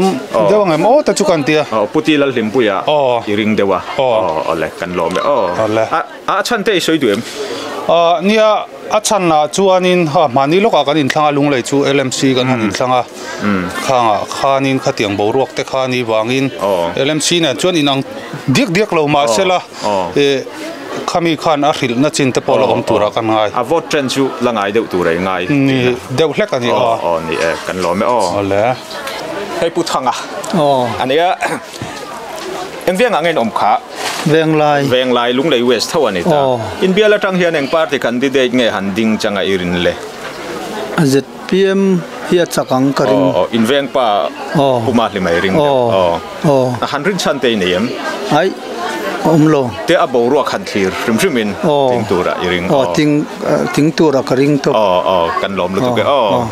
deuh ang em aw te chu kan ti a. Aw, Puti Lalhlimpuia i ring deuh a. Aw, awle, kan lawm e. Aw, a chhan te i sawi duh em? Nia. A chhanah chuanin ha mahni lawkah kan inthlang a, Lunglei chu LMC kan han inthlang a, khangah khanin khatiang boruak te kha ni vangin LMC nen chuan inang diak diak lo mahsela eh khami khan a hrilhna chin te pawh la awm turah kan ngai. A vote trend chu la ngai deuh tur a i ngai. Ni deuh hlek a ni aw. Aw ni e, kan lawm e aw. Awle. Hei Pu Thanga a nia. Eng vengah nge in awm kha? Venglai. Venglai, Lunglei West tho a ni ta. Inbial atang hian eng party candidate nge han ding changa i rin le? ZPM hi a chak ang ka ring. Aw, in veng pa Puma hlim ai ring deuh. Aw. A han rin chhan te i nei em? Aih, a awm lo. Te a boruak han thlir hrim hrim in ting turah i ring. Aw, ting, ting turah ka ring tawp. Aw, aw, kan lawm lutuk e. Aw.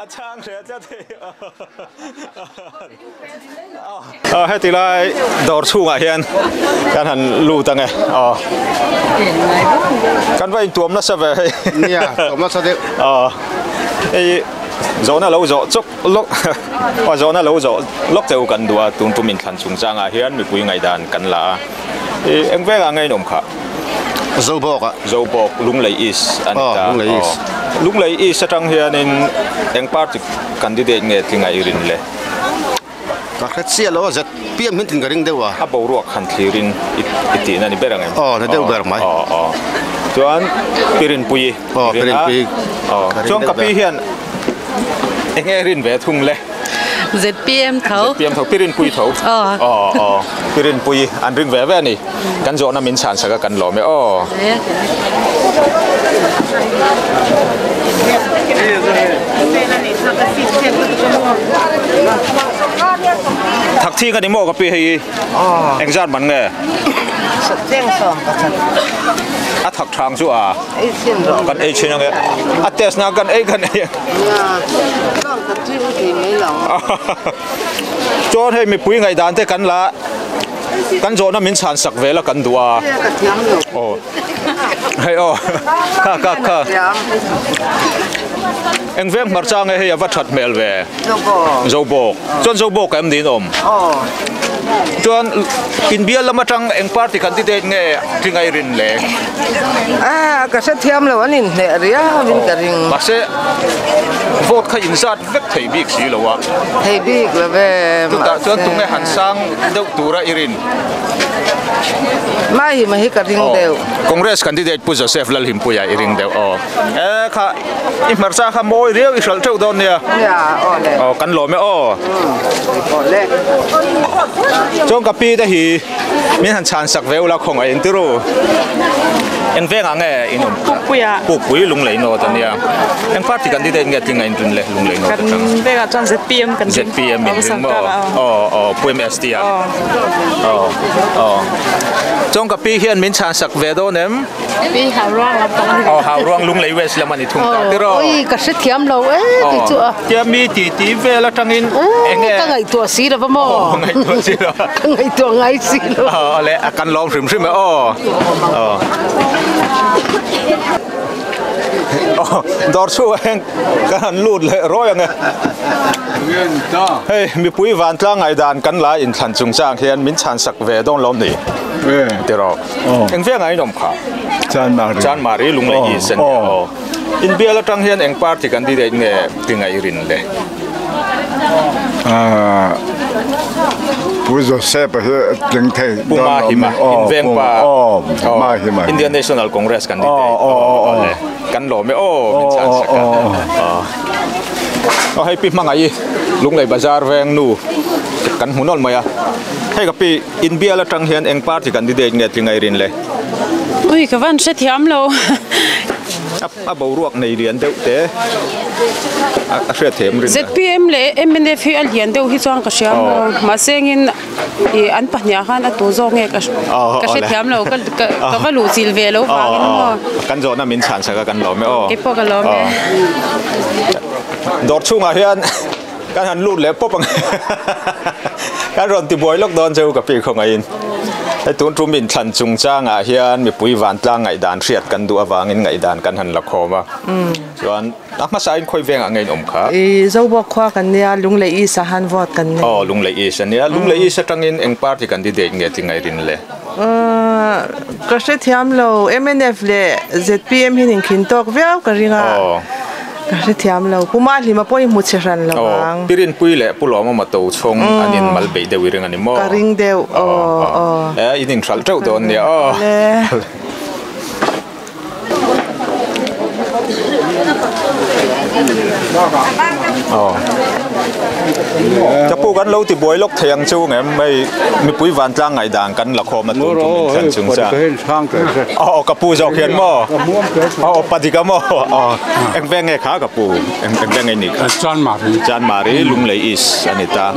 A chhang hle tlat hei. Aw heti lai dawr chhungah hian kan han lut ang e. Aw. Kan va intuam nasa ve hei. Nia, tuam nasa deuh. Aw. Hei zawhna lo zawh chawk lawk aw zawhna lo zawh lawk cheu kan duh a tun tum inthlan chungchangah hian mipui ngaihdan kan la a. Ih eng vengah nge in awm khah? Zobawk ah. Zobawk, Lunglei East a ni ta. Aw, Lunglei East. Lunglei East atang hianin eng party candidate nge tlinga i rin le? Ka hre chiah lo a, ZPM hian tlin ka ring deuh a. A boruak han thlirin i tihna a ni ber ang em? Aw, ni deuh ber mai. Aw, aw. Chuan Pirinpuii. Aw, Pirinpuii. Aw, chuan ka pi hian eng nge rin ve thung le? ZPM tho. ZPM tho, Pirinpui tho. Aw. Aw, aw. Pirinpui an ring ve ve a ni. Kan zawhna min chhan sak a kan lawm e aw. Thak thing a ni maw ka pi hei i? Engzat man nge? A thak thang chu a. Kan ei thin ange. A test na kan ei kan ei. Chuan hei mipui ngaihdan te kan la kan zawhna min chhan sak vel a kan duh a. Aw. Hei aw. Kha kha kha. Eng veng hmarcha nge hei a va that hmel ve. Zobawk. Chuan Zobawk em niin awm. Chuan inbial lam atang eng party candidate nge tling a i rin le? A ka hrethiam lo an inhneh riau in ka ring. Mahse vote kha inzat vek thei bik si lo a. Thei bik lo ve. Chutah chuan tunge han sang deuh tura i rin? Mai hi ka ring deuh. Congress candidate Pu Joseph Lalhimpuia i ring deuh aw. E kha i hmarcha kha mawi riau i hralh teuh dawn nia. Nia aw le. Aw kan lawm e aw. Aw le. Chuan ka pi te hi min han chhan sak ve ula khawngaih in tiru. Eng vengah nge in awm? Pukpuia. Pukpui Lunglei North a nia. Eng party candidate nge tlinga in rin le Lunglei North atang? Kan vengah chuan ZPM kan ring. ZPM in ring maw? Aw aw Pu MST a. Aw aw. Chuan ka pi hian min chhan sak ve dawn em? Pi hau ruang lam pang ani. Aw hau ruang Lunglei West lam ani thung ta tiraw. Oi ka hrethiam lo e ti chu a. Tia mi ti ti vel atangin enge. Ka ngaihtuah si lo va maw. Aw ngaihtuah si lo. Ka ngaihtuah ngai si lo. Aw le a kan lawm hrim hrim e aw. Aw. Aw dawr chhungah hian kan han lut leh rawi ang e. Hei mipui vantlang ngaihdan kan la inthlan chungchang hian min chhan sak ve dawn lawm ni. Tiro. Eng veng ah in awm kha? Chanmari. Chanmari Lunglei East a nia aw. In bial atang hian eng party candidate nge tingaih rin le? Pu Joseph a hi tling thei Pu Mahima in veng pa Indian National Congress candidate aw le kan lawm e aw min chhan sak a aw hei pi hmangaih i Lunglei Bazar veng nu kan hmu nawlh mai a hei ka pi in bial atang hian eng party candidate nge tlingaih rin le? Ui ka van hrethiam lo. A boruak nei lian deuh te a hriat theih em rin? ZPM leh mnf hi a lian deuh hi chuan ka hria maw? Mahse engin ih an pahnih ah khan a tu zawk nge ka ka hrethiam lo ka ka va luh chilh ve lo vangin maw? Kan zawhna min chhan sak a kan lawm e aw. Keipawh ka lawm e. Dawr chhungah hian kan han lut leh pawp ang kan rawn tibuai lawk dawn cheu ka pi khawngaihin hei tun tum inthlan chungchangah hian mipui vantlang ngaihdan hriat kan duh avangin ngaihdan kan han la khawm a chuan a hmasain khawi vengah nge in awm kha I Zobawk khua kan nia Lunglei East ah han vote kan nei aw Lunglei East ania Lunglei East atangin eng party candidate nge ti ngairin le Ka hrethiam lo mnf leh zpm hian inkhin tawk viau ka ring a. Ka hrethiam lo. Pu Mahlima pawh i hmu chhe hran lo ang. Aw, Pi Rinpui leh Pu Lawmawma to chhawng an in mal beih deuh i ring a ni maw? Ka ring deuh, aw, aw. E, in inhralh teuh dawn nia, aw. Awle. Aw. Ka pu kan lo ti buai lawk thei ang chu ngem hei mipui vantlang ngaihdan kan la khawm a tun tum in thlen chung chuan. Aw, ka pu zawk hian maw? Aw, pa dik a maw? Aw. Eng veng nge kha ka pu? Eng eng veng nge ni kha? Chanmari. Chanmari Lunglei East a ni ta.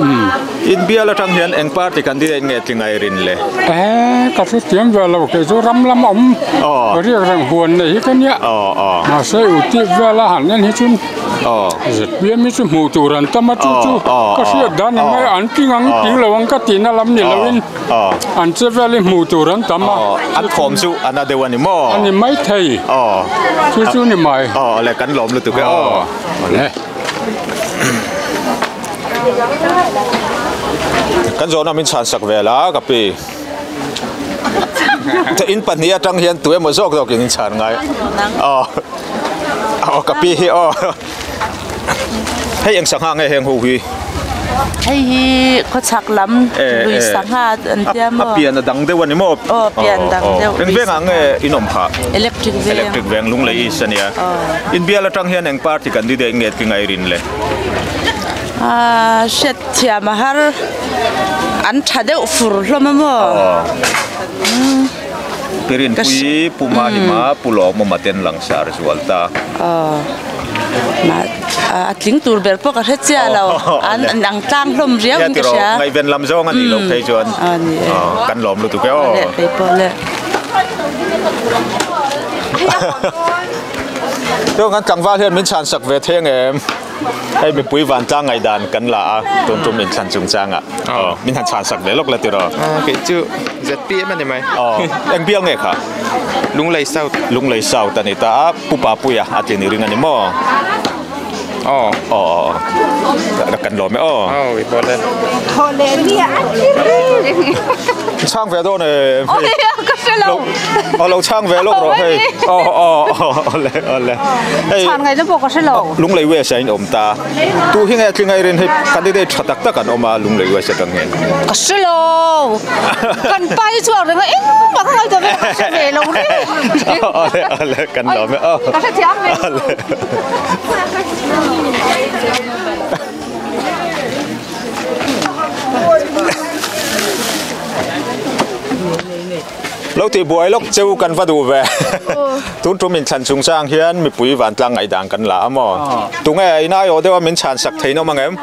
In bial atang hian eng party candidate nge tlingai rin le? Eh, ka hrethiam ve lo kei chu ram lam awm riak reng huan nei hi ka nia. Mahse u tih vel a han en hi chun ZPM hi chu hmuh tur an tam a chu chu ka hriat dan ang nge an tling ang tling lo ang ka tihna lam ni loin an che vel hi hmuh tur an tam a. An thawm chu a na deuh a ni maw? A ni maithei. Chu chu ni mai. Aw le kan lawm lutuk e aw. Le. Kan zawhna min chhan sak vel a ka pi. In pahnih atang hian tu emaw zawk zawk in chhan ngai. Aw. Aw ka pi hi aw. Hei eng sangha nge heng ho hi? Hei hi khawchhak lam lui sangha an tia maw? A pian a dang deuh a ni maw? Aw pian dang deuh. Eng vengah nge in awm phah? Electric veng. Electric veng Lunglei East a nia. In bial atang hian eng party candidate nge tlingai rin le? Aa hriat thiam a har an tha deuh fur hlawm a maw? Pirinpui Pu Mahima Pu Lawmawma ten langsar zual ta. Aw a tling tur ber pawh ka hre chiah lo an ang tlang hlawm riau in ka hria. Ngaihven lam zawng a nih loh phei chuan kan lawm lutuk e aw. Kei pawh le. Chuan kan tlangval hian min chhan sak ve thei ang em? Hei mipui vantlang ngaihdan kan la a, tun tum inthlan chungchangah aw min han chhan sak ve lawk la tiraw? Kei chu ZPM a ni mai. Aw eng bial nge kha? Lunglei South. Lunglei South a ni ta a, Pu Papuia a tih ni ring a ni maw? Aw. Aw aw aw kan lawm e aw. Aw i pawh le. Thaw leh ni a Chhang ve dawn e. Aw ka hre lo. Aw lo chhang ve lawk rawh hei. Aw aw aw le aw le. Hei. Chhan ngaihna pawh ka hre lo. Lunglei West ah in awm ta. Tu hi nge tlingai rin hei candidate tha tak tak an awm a Lunglei West atang hian. Ka hre lo. Kan pa hi chuak reng a engmah ka ngaihtuah ve ka hre ve lo reng. Aw le aw le kan lawm e aw. Ka hrethiam ve lo. Lo tih buai lawk cheu kan va duh ve. Tun tum inthlan chungchang hian mipui vantlang ngaihdan kan la a maw? Tunge in aiawh deuha min chhan sak thei nawm ang em?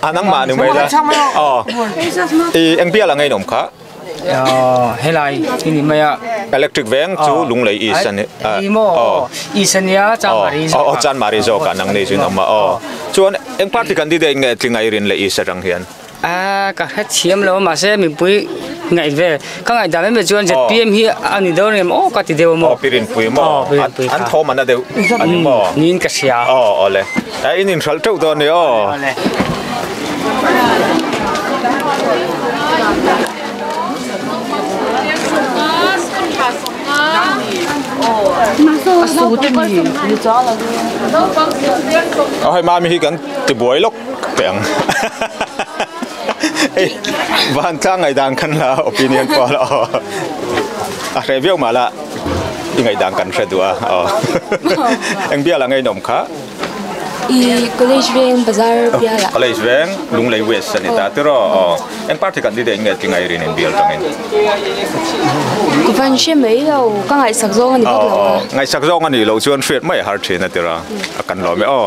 A nangmah ni mai la. Aw. I eng bial ang inawm kha? Helai hi ni mai a. Electric veng chu Lunglei East a ni. Ni maw? East a nia, Chanmari zawk ah. Aw, Chanmari zawk ah nang nei chu inawm a. Aw. Chuan eng party candidate nge tlingai rin leh East atang hian? A ka hrethiam lo a mahse mipui ngaih vel ka ngaihdan mai mai chuan ZPM hi a ni dawn em aw ka ti deuh a maw. Aw Pirinpui maw? Aw Pirinpui kha. An thawm an a deuh a ni maw? Niin ka hria. Aw awle. In inhralh teuh dawn ni aw. Awle. A hei mami hi kan tibuai lawk teh ang hei vantlang ngaihdan khan la opinion pawh la aw a hreh viau mah la i ngaihdan kan hre duh a aw eng bial ang a inawm kha. I College Veng bazar bial ah. College Veng Lunglei West a ni ta tiraw aw. Eng party candidate nge tingai rin in bial tangin? Ka van hre mai lo, ka ngaihsak zawng a ni bawk lo a. Ngaihsak zawng a nih loh chuan hriat mai a har thin a tiraw, a kan lawm e aw.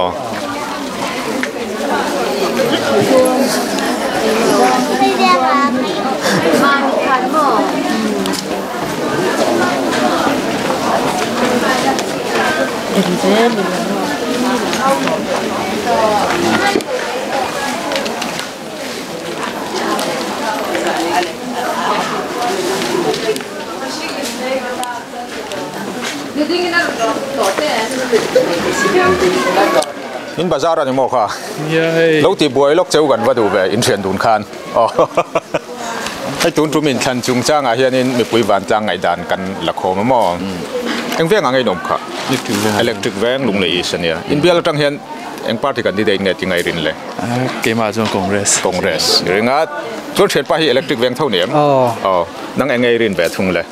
In bazar a ni maw kha? Lo tih buai lawk cheu kan va duh ve inthian dun khan. Hei tun tum inthlan chungchangah hianin mipui vantlang ngaihdan kan la khawm a maw? Eng veng ang inawm kha? Electric veng Lunglei East a nia. Inbial atang hian eng party candidate nge ti ngai rin le? Keimah chuan Congress. Congress i ring a. Chuan thianpa hi electric veng tho ni em? Aw. Nang eng nge i rin ve thung le?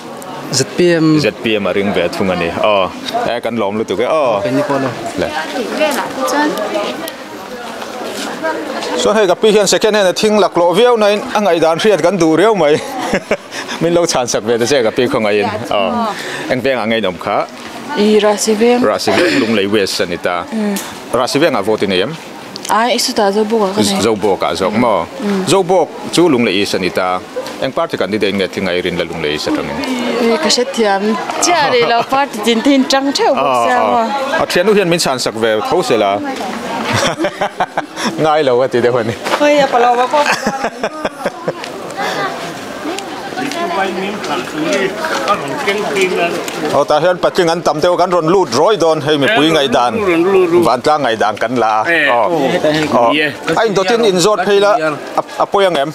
ZPM. ZPM a ring ve thung a ni. Aw. E kan lawm lutuk e. Aw. Le. Chuan hei ka pi hian second hand a thing laklawh viau nain a ngaihdan hriat kan duh riau mai. Min lo chhan sak ve ta che ka pi khawngaihin. Aw. Eng vengah nge inawm kha? I Rahsi veng. Rahsi veng Lunglei West a ni ta. Rahsi vengah vote i nei em? Ai chutah Zobawkah ka nei. Zobawkah zawk maw? Zobawk chu Lunglei East a ni ta. Eng party candidate nge thing ai rin la Lunglei East atangin? Ka hrethiam chiah rih lo party tin te hi tang theuh bawk sia maw. A thiannu hian min chhan sak ve tho se la ngai lo a ti deuh a ni. Hei a palo va pawh. Aw tah hian patling an tam deuh kan rawn lut rawi dawn hei mipui ngaihdan vantlang ngaihdan kan la a aw aw a indawtin inzawt phei la a pawi ang em?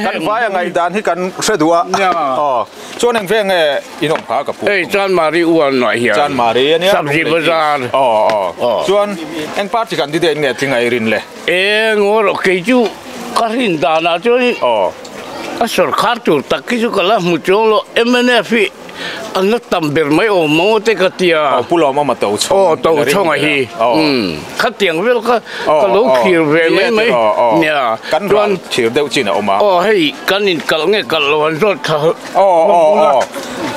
Kan vai a ngaihdan hi kan hre duh a aw chuan eng veng nge in awm kha ka pu Hei Chanmari uar nuaih hian Chanmari a nia Sabzi bazar aw aw chuan eng party candidate nge tling a i rin le? E ngaw rawh kei chu ka rin danah chuan a sawrkhar tur tak hi chu ka la hmu chuang lo mnf hi an la tam ber mai awm maw te ka tia. Aw pu Lawmawma to chhawng aw to chhawng a hi khatiang vel kha ka lo thlir ve mai mai nia kan ral thlir deuh chin a awm a. Aw hei kan in kalh nge kalh lo an zawt kha aw aw aw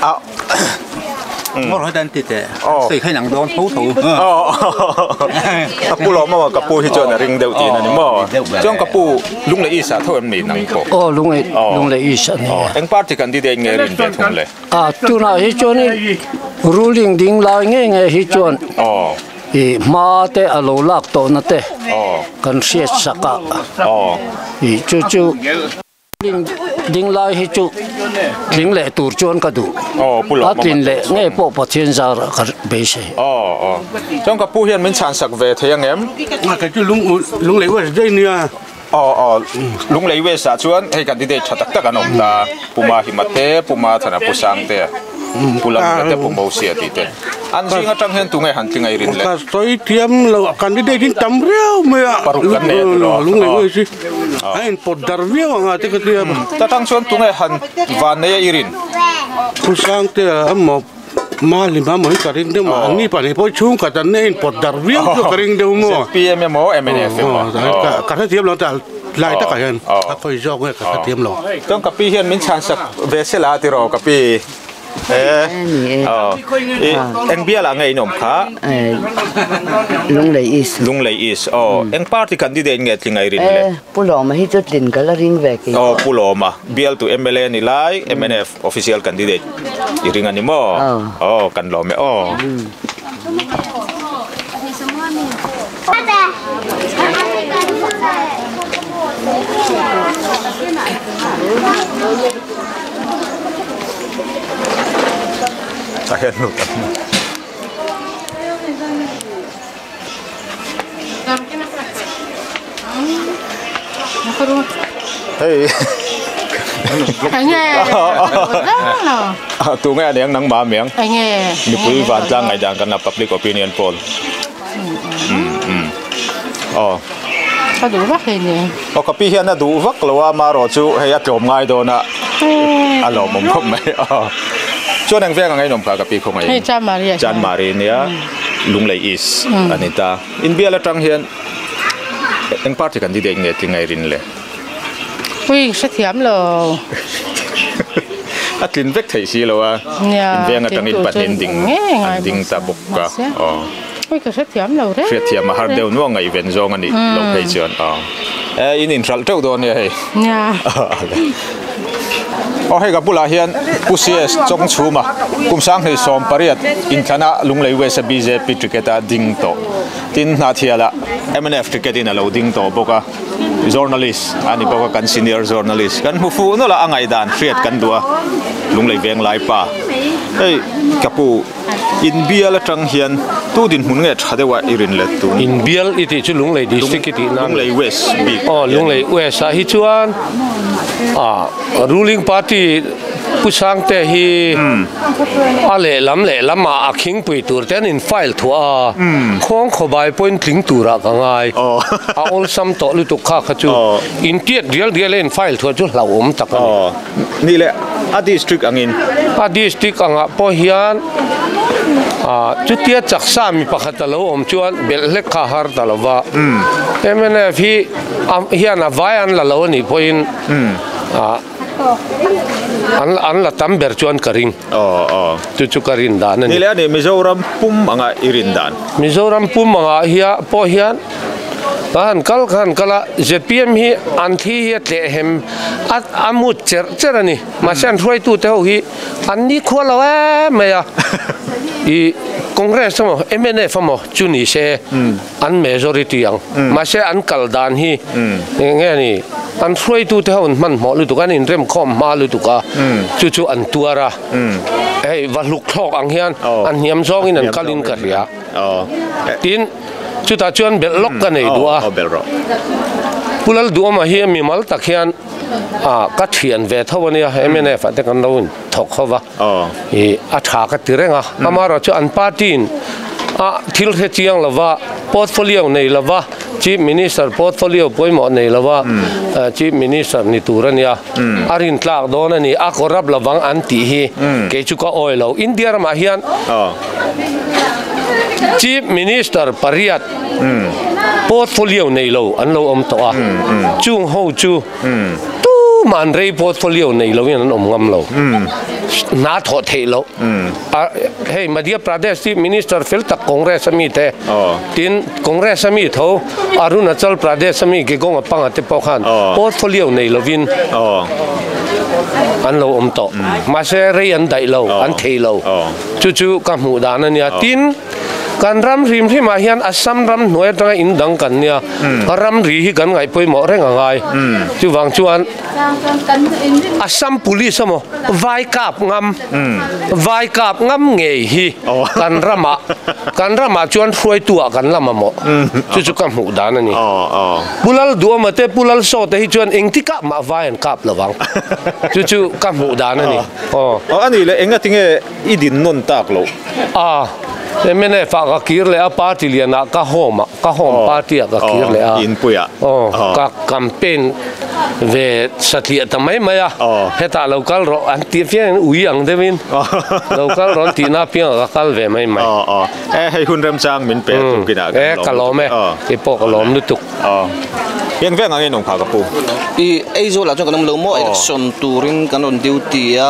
a Ngawr hawt an ti teh. Sei kha inang dawn tho tho. A pu lawm ka pu hi chuan a ring deuh tih a ni maw? Chuan ka pu Lunglei East ah tho em ni nang pawh? Aw Lunglei Lunglei East a ni. Eng party candidate nge rin ve thung le? A tunah hi chuanin ruling ding lai nge nge hi chuan i hma te a lo lak tawhna te kan hriat sak a. I chu chu. Ding lai hi chu tling leh tur chuan ka duh. A tlin leh ngei pawh Pathian zarah ka beisei. Aw aw. Chuan ka pu hian min chhan sak ve thei ang em? Kei chu Lunglei West daih nia. Aw aw. Lunglei West ah chuan hei candidate tha tak tak an awm ta. Pu Mahima te, Pu Mathana, Pu Sangtea. Pu Lamna te, Pu Mosia tih te. An zing atang hian tunge han tling ei rin le? Ka sawi thiam lo, candidate in tam riau mai a. Paruk kan nei a ti lo. Lunglei ngei si. A in pawt dar viau ang a te ka tia. Ta tang chuan tunge han van nei a i rin? Pu Sangtea emaw Malim emaw hi ka ring deuh maw? An ni pahnih pawh hi chhungkhat an nei a in pawt dar viau chu ka ring deuh maw? ZPM emaw mnf emaw. Ka hrethiam lo ta lai takah hian a khawi zawk nge ka hrethiam lo. Chuan ka pi hian min chhan sak ve se la ti rawh ka pi. Eng bial ah nge in awm kha? Lunglei East. Lunglei East aw. Eng party candidate nge tling ai rin le? Pu Lawma hi chu tlin ka la ring ve kei. Aw Pu Lawma bial tu mla ni lai mnf official candidate i ring a ni maw? Aw kan lawm e aw. Tah hian lut ang. Hei Enge Tu nge aniang nangmah amiang? Enge Mipui vantlang ngaihdan kan la public opinion poll. Aw. Ka duh vak hei ni. Aw ka pi hian a duh vak lo a marawh chu hei a tlawm ngai dawn a a lawmawm khawp mai aw. Chuan eng veng ang a inawm kha ka pi khawngaih in. Hei Chanmari ah hian. Chanmari nia Lunglei East a ni ta. Inbial atang hian eng party candidate nge tling a i rin le? Ui hrethiam lo. A tlin vek theih si lo a. Inveng atangin pahnih ding an ding ta bawk a. Aw. Ui ka hrethiam lo reng. Hrethiam a har deuh nuang ngaihven zawng a nih loh phei chuan. Aw. E in inhralh teuh dawn nia hei. Nia. Aw hei ka bulah hian Pu CS Chawngchhuma kum 2018 inthlana Lunglei West a bjp ticket a ding tawh. Tin Hnahthialah mnf ticket in a lo ding tawh bawk a. Journalist a ni bawk a, kan senior journalist kan hmu fuh nawlh a, a ngaihdan hriat kan duh a, Lunglei veng lai pa. Hei ka pu, inbial atang hian tu dinhmun nge tha deuh a i rin let tun? Inbial i tih chu Lunglei district i tih nan. Lunglei West bik. Aw, Lunglei West ah hi chuan ah ruling party Pu Sangte hi a lehlam lehlam ah a khingpui tur te an in file thuah a, khawng khawbai pawhin tling turah ka ngai. A awlsam tawh lutuk kha kha chu in tiat rial rial a in file thuah chu hlauhawm tak a ni. Ni leh a district angin. A district angah pawh hian chutia chaksa mi pakhat a lo awm chuan belh hlek kha a har ta lo va. Mnf hi hian a vai an la lo a nih pawhin An an la tam ber chuan ka ring. Aw aw. Chu chu ka rin dan a ni. Ni leh a ni Mizoram pum anga i rin dan. Mizoram pum anga hia pawh hian ka han kal ka han kal a zpm hi an thi hi a tleh hem a a mut cherh cherh a ni. Mahse an hruaitute ho hi an ni khua lo em mai a. I Congress emaw mnf emaw chu ni se. An majority ang. Mahse an kal dan hi eng nge ni, an hruaitute ho an hmanhmawh lutuk a, an inremkhawm hma lutuk a, chu chu an tuar a. Hei va hluk thlawk ang hian an hniam zawngin an kalin ka hria. Tin, chutah chuan belh lawk ka nei duh a. Pu Lalduhawma hi mimal tak hian ka thian ve tho a nia, mnf ah te kan lo inthawk ho va. Ih a tha ka ti reng a, amaherawhchu an party in a thil hre chiang lova, portfolio nei lova, Chief Minister portfolio pawimawh nei lova Chief Minister ni tur a nia, a rintlak dawn a ni, a corrupt lovang an tih hi kei chu ka awi lo. India ramah hian Chief Minister pariat portfolio nei lo an lo awm tawh a, chung ho chu Tumah an rei portfolio nei loin an awm ngam lo. Hna thawh theih loh. Hei Madhya Pradesh hi minister fel tak Congress a mi te, tin Congress a mi tho Arunachal Pradesh a mi Gegong Apang a te pawh khan portfolio nei lovin an lo awm tawh. Mahse rei an daih lo, an thei lo. Chu chu ka hmuh dan a nia. Tin, kan ram hrim hrimah hian Assam ram hnuai atanga in dang kan nia, ramri hi kan ngaih pawimawh reng a ngai. Chuvang chuan Assam Police emaw vai kap ngam, vai kap ngam ngei hi kan ramah, kan ramah chuan hruaituah kan la mamawh. Chu chu ka hmuh dan a ni. Pu Lalduama te, Pu Lalsawta hi chuan engtikah mah vai an kap lovang. Chu chu ka hmuh dan a ni. Aw. A nih leh enga tinge i din nawn tak loh? A, mnf ah ka kir leh a, party lian ah ka home ah, ka home party ah ka kir leh a. Inpui ah. Aw, ka campaign ve satliah ta mai mai a, hetah lo kal rawh an tih apiang in ui ang deuh in lo kal rawh an tihna apiang ah ka kal ve mai mai. Aw, aw. E, hei hun remchang min pe a tukin ah kan lawm lutuk. E, ka lawm e, kei pawh ka lawm lutuk. Aw. Eng veng ang in awm kha ka pu? I Aizawl ah chuan kan awm lo maw election turin kan rawn duty a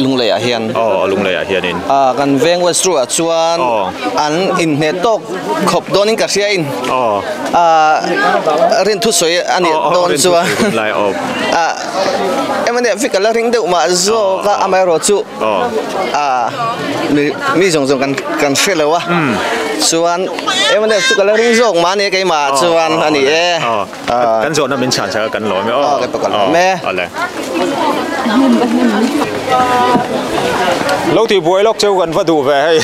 Lunglei ah hian. Aw Lunglei ah hianin. A kan veng West Road ah chuan an inhneh tawk khawp dawnin ka hria in. A rin thusawi a nih dawn chuan a mnf hi ka la ring deuh mah zawk a amaherawhchu a mi zawng zawng kan kan hre lo a chuan mnf chu ka la ring zawk mah a ni keimah chuan a ni e kan zawhna min chhan chak a kan lawm e aw kan lawm e awle lo tih buai lawk cheu kan va duh ve hei.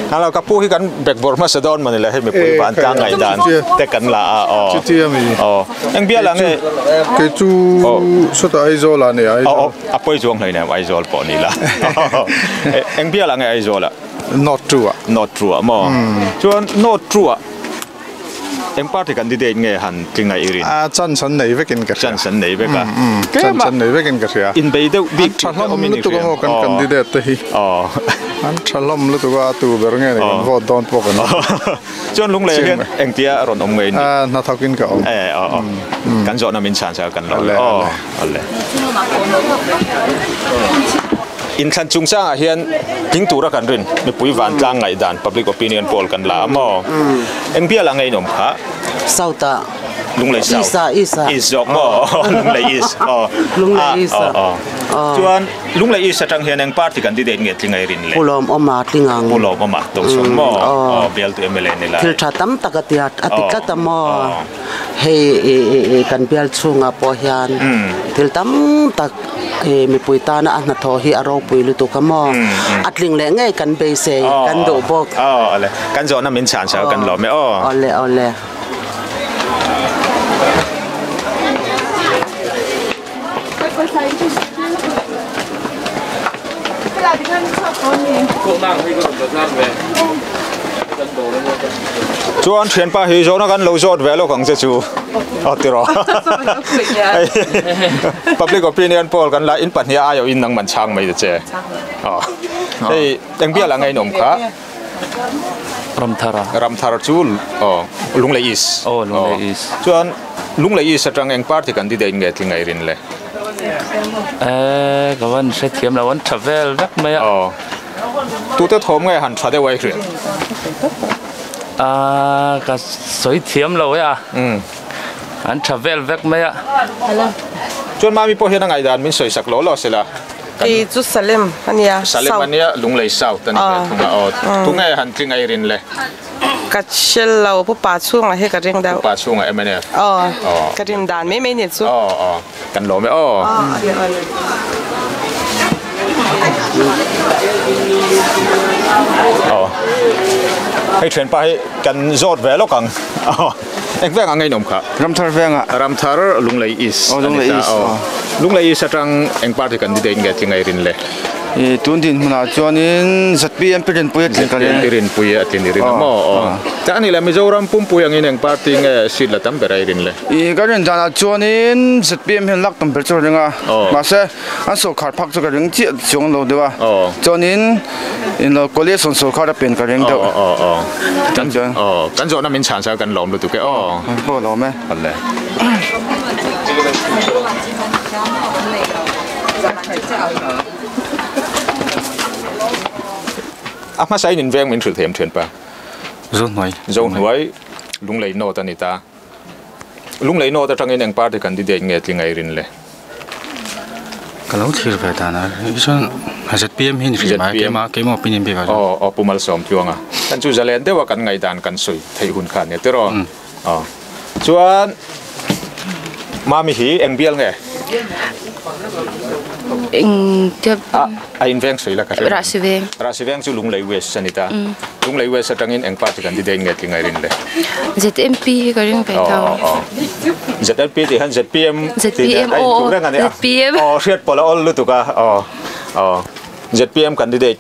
Hello ka pu hi kan backboard hmasa dawn mawni le hei mipui van tlang ngaih dan te kan la a aw. Chuti a mi. Aw. Eng bial ah nge? Kei chu sawtah Aizawl ah nia Aizawl. A pawi chuang hlei nem Aizawl pawh ni la. Eng bial ah nge Aizawl ah? North two ah. North two ah maw? Chuan North two ah Eng party candidate nge han tling a i rin? A chance an nei vekin ka hria. Chance an nei vek a. Chance an nei vekin ka hria. Inbei deuh bik tih te awm in i hria. An tha hlawm lutuk a maw kan candidate te hi. An tha hlawm lutuk a, a tu ber nge ni kan vote dawn pawh kan. Chuan Lunglei hian engtia rawn awm ngei ni? A hnathawkin ka awm. E aw aw. Kan zawhna min chhan sa kan lo. Aw ale. Inthlan chungchangah hian tling tura kan rin mipui vantlang ngaihdan, public opinion poll, kan la a maw? Eng bial ang a inawm kha? South ah. Lunglei South. East ah, East ah. East zawk maw? Lunglei East. Aw. Lunglei East ah. Aw. Chuan Lunglei East atang hian eng party candidate nge tling a i rin le? Pu Lawmawma tling ang. Pu Lawmawma Tochhawng maw? Aw, bialtu mla ni lai. Thil tha tam tak a ti a, a ti tlat a maw? Hei kan bial chhungah pawh hian thil tam tak mipui tana a hnathawh hi a ropui lutuk a maw? A tling leh ngei kan beisei, kan duh bawk. Aw awle, kan zawhna min chhan sa kan lawm e aw. Awle awle. Chuan thianpa hi zawhna kan lo zawt ve lawk ang che chu aw tiraw public opinion poll kan la in pahnih a aiawh in nangman chhang mai ta che aw hei eng bial ang a inawm kha Ramthar a. Ramthar chu aw Lunglei East. Aw Lunglei East. Chuan Lunglei East atang eng party candidate nge tling a i rin le? Eh ka van hrethiam lo an tha vel vek mai a. Aw. Tute thawm nge han tha deuh a i hriat? Ah ka sawi thiam lo e a. An tha vel vek mai a. Chuan mami pawh hian a ngaihdan min sawi sak law law sela. Kei chu Salem a nia. Salem a nia, Lunglei South a ni ve thung a. Aw, tunge han tling a i rin le? Ka hre lo, Pu Pa chhungah hi ka ring deuh. Pu Pa chhungah mnf? Aw, ka rin dan mai mai ni chu. Aw, aw, kan lawm e aw. Aw, hei thianpa hi kan zawt ve lawk ang. Aw. Eng veng ang ngeihnawm kha? Ramthar vengah. Ramthar Lunglei East. Aw Lunglei East. Aw. Lunglei East atang eng party candidate nge tling a i rin le? I tun dinhmunah chuanin ZPM pi Rinpui a tlin ka ring. ZPM pi Rinpui a tlin i rin a maw? Aw. Tah ani le Mizoram pumpui angin eng party nge seat la tam ber a i rin le? I ka rin danah chuanin ZPM hian lak tam ber chu ka ring a. Mahse an sawrkhar phak chu ka ring chiah chuang lo deuh a. Chuanin in coalition sawrkhar a pen ka ring deuh. Aw aw aw. Kan chuan aw kan zawhna min chhan sa kan lawm lutuk e aw. Pawh lawm e. Awle. A hmasa in inveng min hrilh thei am thianpa. Zohnuai. Zohnuai Lunglei North a ni ta. Lunglei North atangin eng party candidate nge tling a i rin le? Ka lo thlir ve dan a, chuan ZPM hi ni hrim mai, keimah keimah opinion bik ah chuan. Aw aw Pu Malsawmtluanga, kan chu zalen deuh a kan ngaihdan kan sawi theih hun kha ania tiraw? Aw chuan Mami hi eng bial nge? Eng tia A inveng sawi la ka hre. Rahsi veng. Rahsi veng chu Lunglei West a ni ta. Lunglei West atangin eng party candidate nge tling a i rin le? ZMP hi ka ring ve tho. Aw aw. ZLP tih hian ZPM tih nen a intluk reng a ni a. ZPM. Aw hriat pawlh a awl lutuk a. Aw aw. ZPM candidate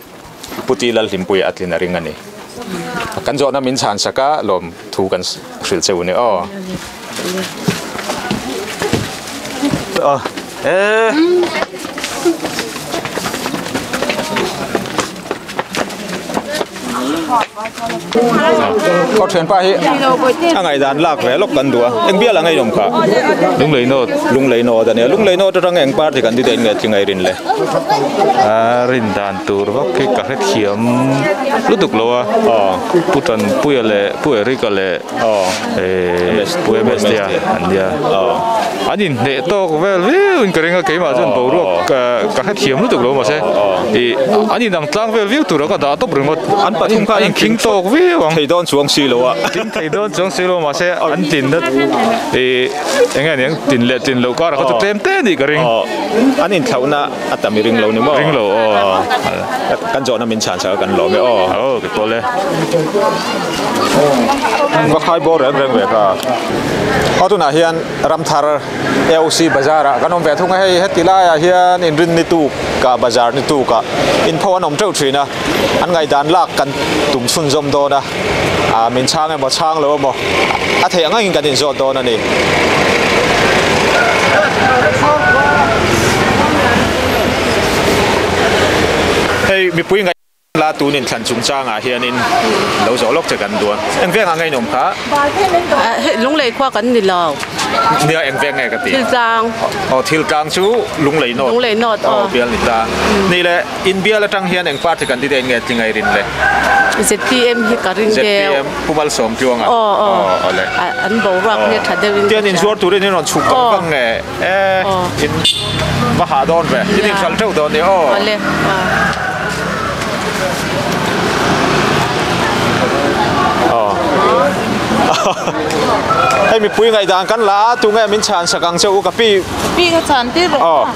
Pu Ti Lalhlimpuia a tlin a ring a ni. Kan zawhna min chhan sak a lawm thu kan hrilh che u ni aw. Aw. Eh. Khaw thianpa hi a ngaihdan lak ve lawk kan duh a, eng bial ang a inawm kha? Lunglei North. Lunglei North a nia, Lunglei North atanga eng party candidate nge tling a i rin le? A rin dan tur vak hi ka hrethiam lutuk lo a, Pu Tanpuia leh Pu Eric-a leh Pu MS te a an nia, an inhneh tawk vel viau in ka ring a, keimah chuan boruak ka hrethiam lutuk lo mahse ih an inang tlang vel viau tura ka dah tawp ringawt. An pathum kha. A inkhing tawk viau ang. Thei dawn chuang si lo a. Tling thei dawn chuang si lo mahse an tlin na ih eng nge niang tlin leh tlin loh karah kha chu tlem te anih ka ring. An inthlauhna a tam i ring lo ni maw? Ring lo aw. Kan zawhna min chhan chak a kan lawm e aw. Aw ke pawh le. Va khai bawr reng reng ve kha. Aw tunah hian Ramthar AOC bazar ah kan awm ve thung a hei heti laiah hian inrin ni tuk ah bazar ni tuk ah inpho an awm teuh thin a an ngaihdan lak kan tum chhunzawm dawn a ah min chhang emaw chhang lo emaw a theih ang angin kan inzawt dawn a ni. Hei mipui ngaih. La tun inthlan chungchangah hianin lo zawh lawk che kan duh a, eng vengah nge inawm kha? Hei Lunglei khua kan ni lo. Nia eng veng nge ka ti? Thiltlang. Aw Thiltlang chu Lunglei North. Lunglei North aw. Aw bial ni ta. Ni le in bial atang hian eng party candidate nge tling a i rin le? ZPM hi ka ring deuh. ZPM Pu Malsawmtluanga. Aw aw. Aw awle. An boruak hi a tha deuhin ka hria. Tian inzuar turin in rawn chhuk vang vang nge? E in va hah dawn ve. In inhral teuh dawn ni aw. Awle. Hei mipui ngaihdan kan la a tunge min chhan sak ang che u ka pi. Pi ka chhan tir rawh.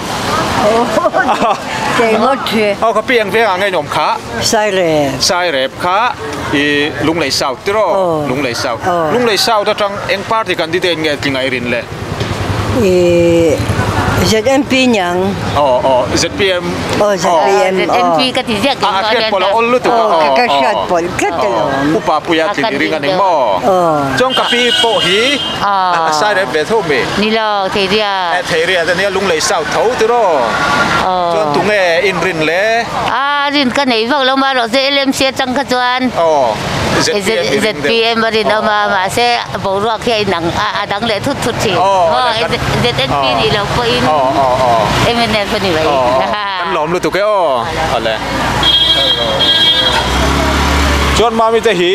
Keimah thi. Aw ka pi ang vengah nge in awm kha? Sairep. Sairep kha i Lunglei South tiraw? Lunglei South. Lunglei South atang eng party candidate nge tling a i rin le? I ZMP niang. Aw aw ZPM. Aw ZPM. ZMP ka ti ziak A hriat pawlh a awl lutuk a aw. Ka hriat pawlh tlat alawm. Upa puia tling i ring a ni maw? Chuan ka pi pawh hi a sai rep ve tho mi? Ni lo Theiria. E Theiria te nia Lunglei South tho tiraw? Chuan tunge inrin le? A rin ka nei vak lo marawh se LMC atang kha chuan. Aw. ZPM a rinawm a, mahse boruak hi a inang a dang leh thut thut thin. ZNP nih loh pawhin MNF a ni mai. Kan lawm lutuk e aw. Awle. Chuan mami te hi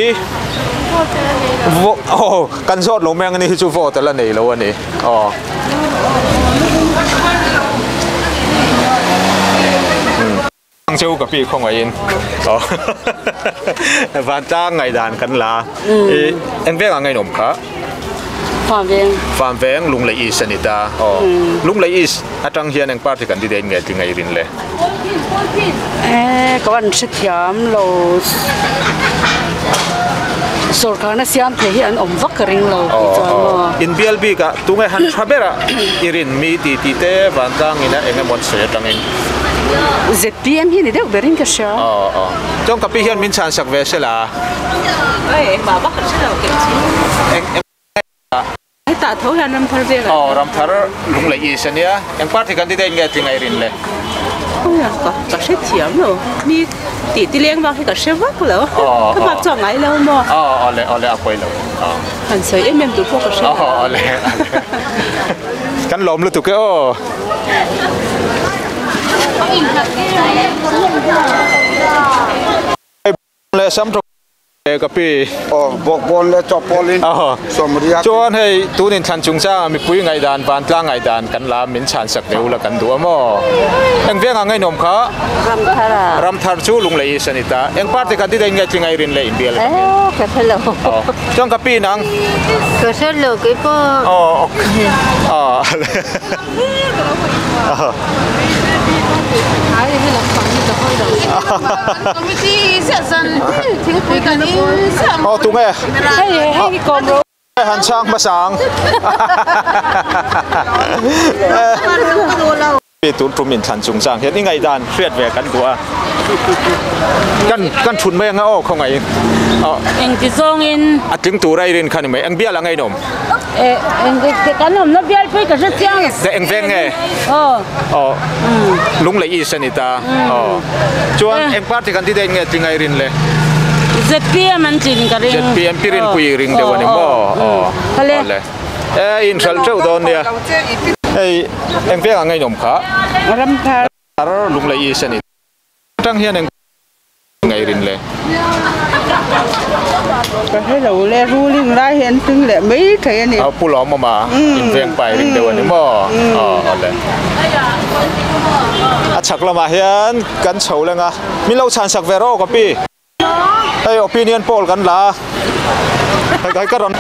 aw kan zawt lo mai ang ani hi chu vote a la nei lo a ni aw. Ang cheu ka pi khawngaihin vantlang ngaihdan kan la i eng vengah nge in awm kha? Farmveng. Farmveng Lunglei East a ni ta. Aw Lunglei East atang hian eng party candidate nge tling a i rin le? Eh ka van hrethiam lo sorkarna siam thei hi an awm vak ka ring lo tih chuan maw. In bial bikah tunge han tha berah i rin mi ti tih te vantlang ina eng emaw an sawi atangin. ZPM hi ni deuh berin ka hria. Aw aw. Chuan ka pi hian min chhan sak ve se la. Ei engmah vak ka hre lo kei chu. Eng eng Hetah tho hian Ramthar vek ah. Aw Ramthar Lunglei East ania. Eng party candidate nge tling a i rin le? Aw ka ka hre thiam lo. Mi tih ti leng vang hi ka hre vak lo. Ka hmak chuak ngai lo maw? Aw aw le aw le a pawi lo. Aw. Han sawi em em tur pawh ka hre lo. Aw aw le aw le. Kan lawm lutuk e aw. Le sam tho ka pi. Aw bawkbawn le chawpawlh in sawmriak. Chuan hei tun in thlan chungchang ah mipui ngaihdan vantlang ngaihdan kan la min chhan sak deuh la kan duh a maw. Eng vengah nge in awm kha? Ramthar a. Ramthar chu Lunglei East a ni ta. Eng party candidate nge tling a i rin le in bial. Eh ka hre lo. Chuan ka pi nang. Ka hre lo kei pawh. Aw aw. Aw tunge han chhang hmasa ang. Tun tum inthlan chungchang hian i ngaihdan hriat ve kan duh a, kan kan thut mai anga aw khawngaihin. Engti zawngin. A tling tura i rin kha ni mai, eng bial anga in awm? Eh, eng kan awmna bial pawh ka hre chiang. De eng veng nge? Aw. Aw, Lunglei East a ni ta. Aw. Chuan eng party kan ti daih nge tling a i rin le? ZPM an tlin ka ring. ZPM pi rinpui i ring deuh a ni maw? Aw. Hale. E inhralh teuh dawn nia. Hei eng vengah nge in awm kha? Ramthar. Thar Lunglei East a ni. Atang hian eng nge i rin le? Ka hre lo le ruling lai hi an tling leh mai thei a ni. Aw Pu Lawmawma in veng pa i ring deuh a ni maw? Aw awle. A chhak lamah hian kan chho leng a, min lo chhan sak ve rawh ka pi. Hei opinion poll kan la a, hei ka rawn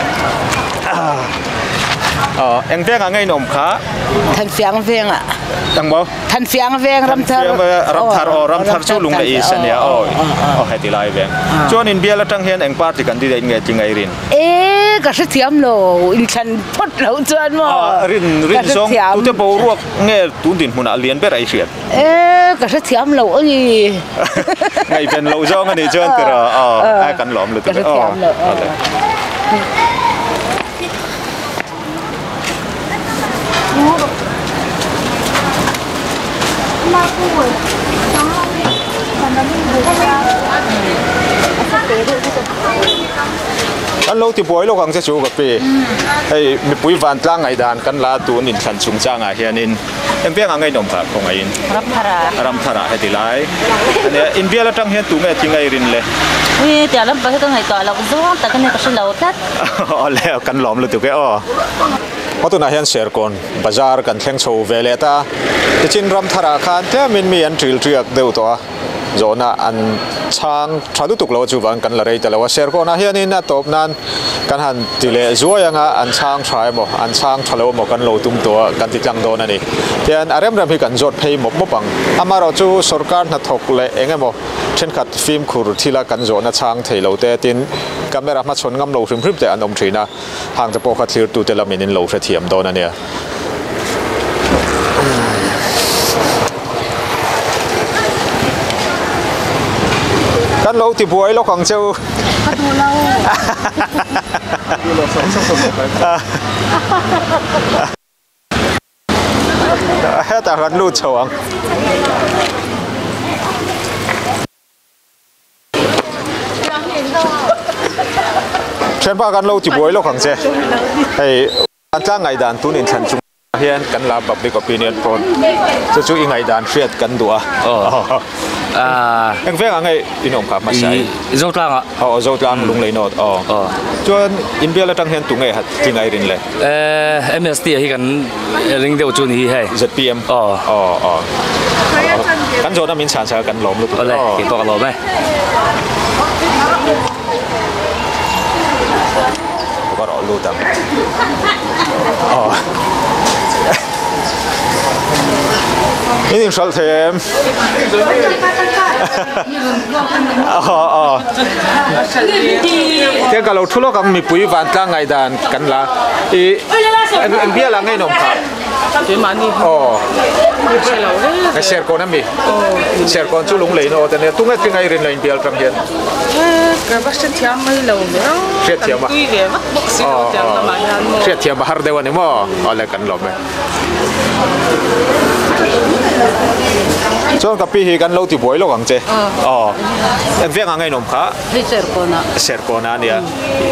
aw eng vengah nge in awm kha? Thanfiang vengah. Eng maw? Thanfiang veng Ramthar. Ramthar aw Ramthar chu Lunglei East ania aw aw heti lai veng. Chuan in bial atang hian eng party candidate nge ti ngai rin? E ka hrethiam lo inthlan phawt lo chuan maw? Rin rin zawng tute boruak nge tun dinhmunah lian ber a i hriat? E ka hrethiam lo a ni. Ngaihven loh zawng a nih chuan tiraw aw a kan lawm lutuk e aw. Ka hrethiam lo aw. Kan lo ti buai lawk ang che chu ka pi. Hei mipui vantlang ngaihdan kan la tun inthlan chungchangah hianin eng vengah nge inawm phah khawngaihin? Ramthara. Ramthara heti lai. Ania inbial atang hian tunge thing a i rin le? Ui tiang lam pawh hi ka ngaihtuah loh zawng tak a ni ka hre lo tlat. Awle kan lawm lutuk e aw. Aw tunah hian Serkawn bazar kan thleng chho ve leh ta. Tichin Ramtharah khan tlemin mi an ṭil ṭiak deuh tawh a, zawhna an chhang ṭha lutuk lo a chuvang kan la rei ta lo a. Serkawnah hianin a tawp nan kan han ti leh zuai anga an chhang ṭha emaw an chhang ṭha lo emaw kan lo tum tawh a kan ti tlang dawn a ni. Tihian a remrem hi kan zawt phei mawp mawp ang. Amaherawhchu sorkar hnathawk leh eng emaw ṭhenkhat fimkhur thila kan zawhna chhang thei lo te tin camera hmachhawn ngam lo hrim hrim te an awm ṭhin a. Hang te pawh kha thlirtute lamin in lo hrethiam dawn a nia. Kan lo ti buai lawk ang che u. Ka duh lo. Hetah kan lut chho ang. Thianpa kan lo ti buai lawk ang che. Hei an tlang ngaihdan tun inthlan chung hian kan la public opinion poll chu chu i ngaihdan hriat kan duh a. Eng vengah nge in awm kha hmasa i? Zotlang ah. Aw Zotlang Lunglei North aw. Chuan inbial atang hian tunge ti ngai rin le? MST ah hi kan ring deuh chu ni hi hei. ZPM. Aw. Aw aw. Kan zawhna min chhan chhan kan lawm lutuk. Awle, kei pawh ka lawm e. Ka rawh lut ang. Aw. In inhralh thei em? Aw aw. Tiang ka lo thu lawk ang mipui vantlang ngaihdan kan la i eng bial ah nge in awm phah? Aw. Serkawn a mi? Serkawn chu lunglei na aw te nia tunge tling a i rin la in bial tang hian? Ka va hrethiam mai lo ber a. Hriatthiam a. Kan tui ve vak bawk si lo tiang lamah hian maw. Hriatthiam a har deuh a ni maw? Awle kan lawm e. Chuan ka pi hi kan lo ti buai lawk ang che. Aw. Eng vengah nge in awm kha? Hei Serkawnah. Serkawnah a nia.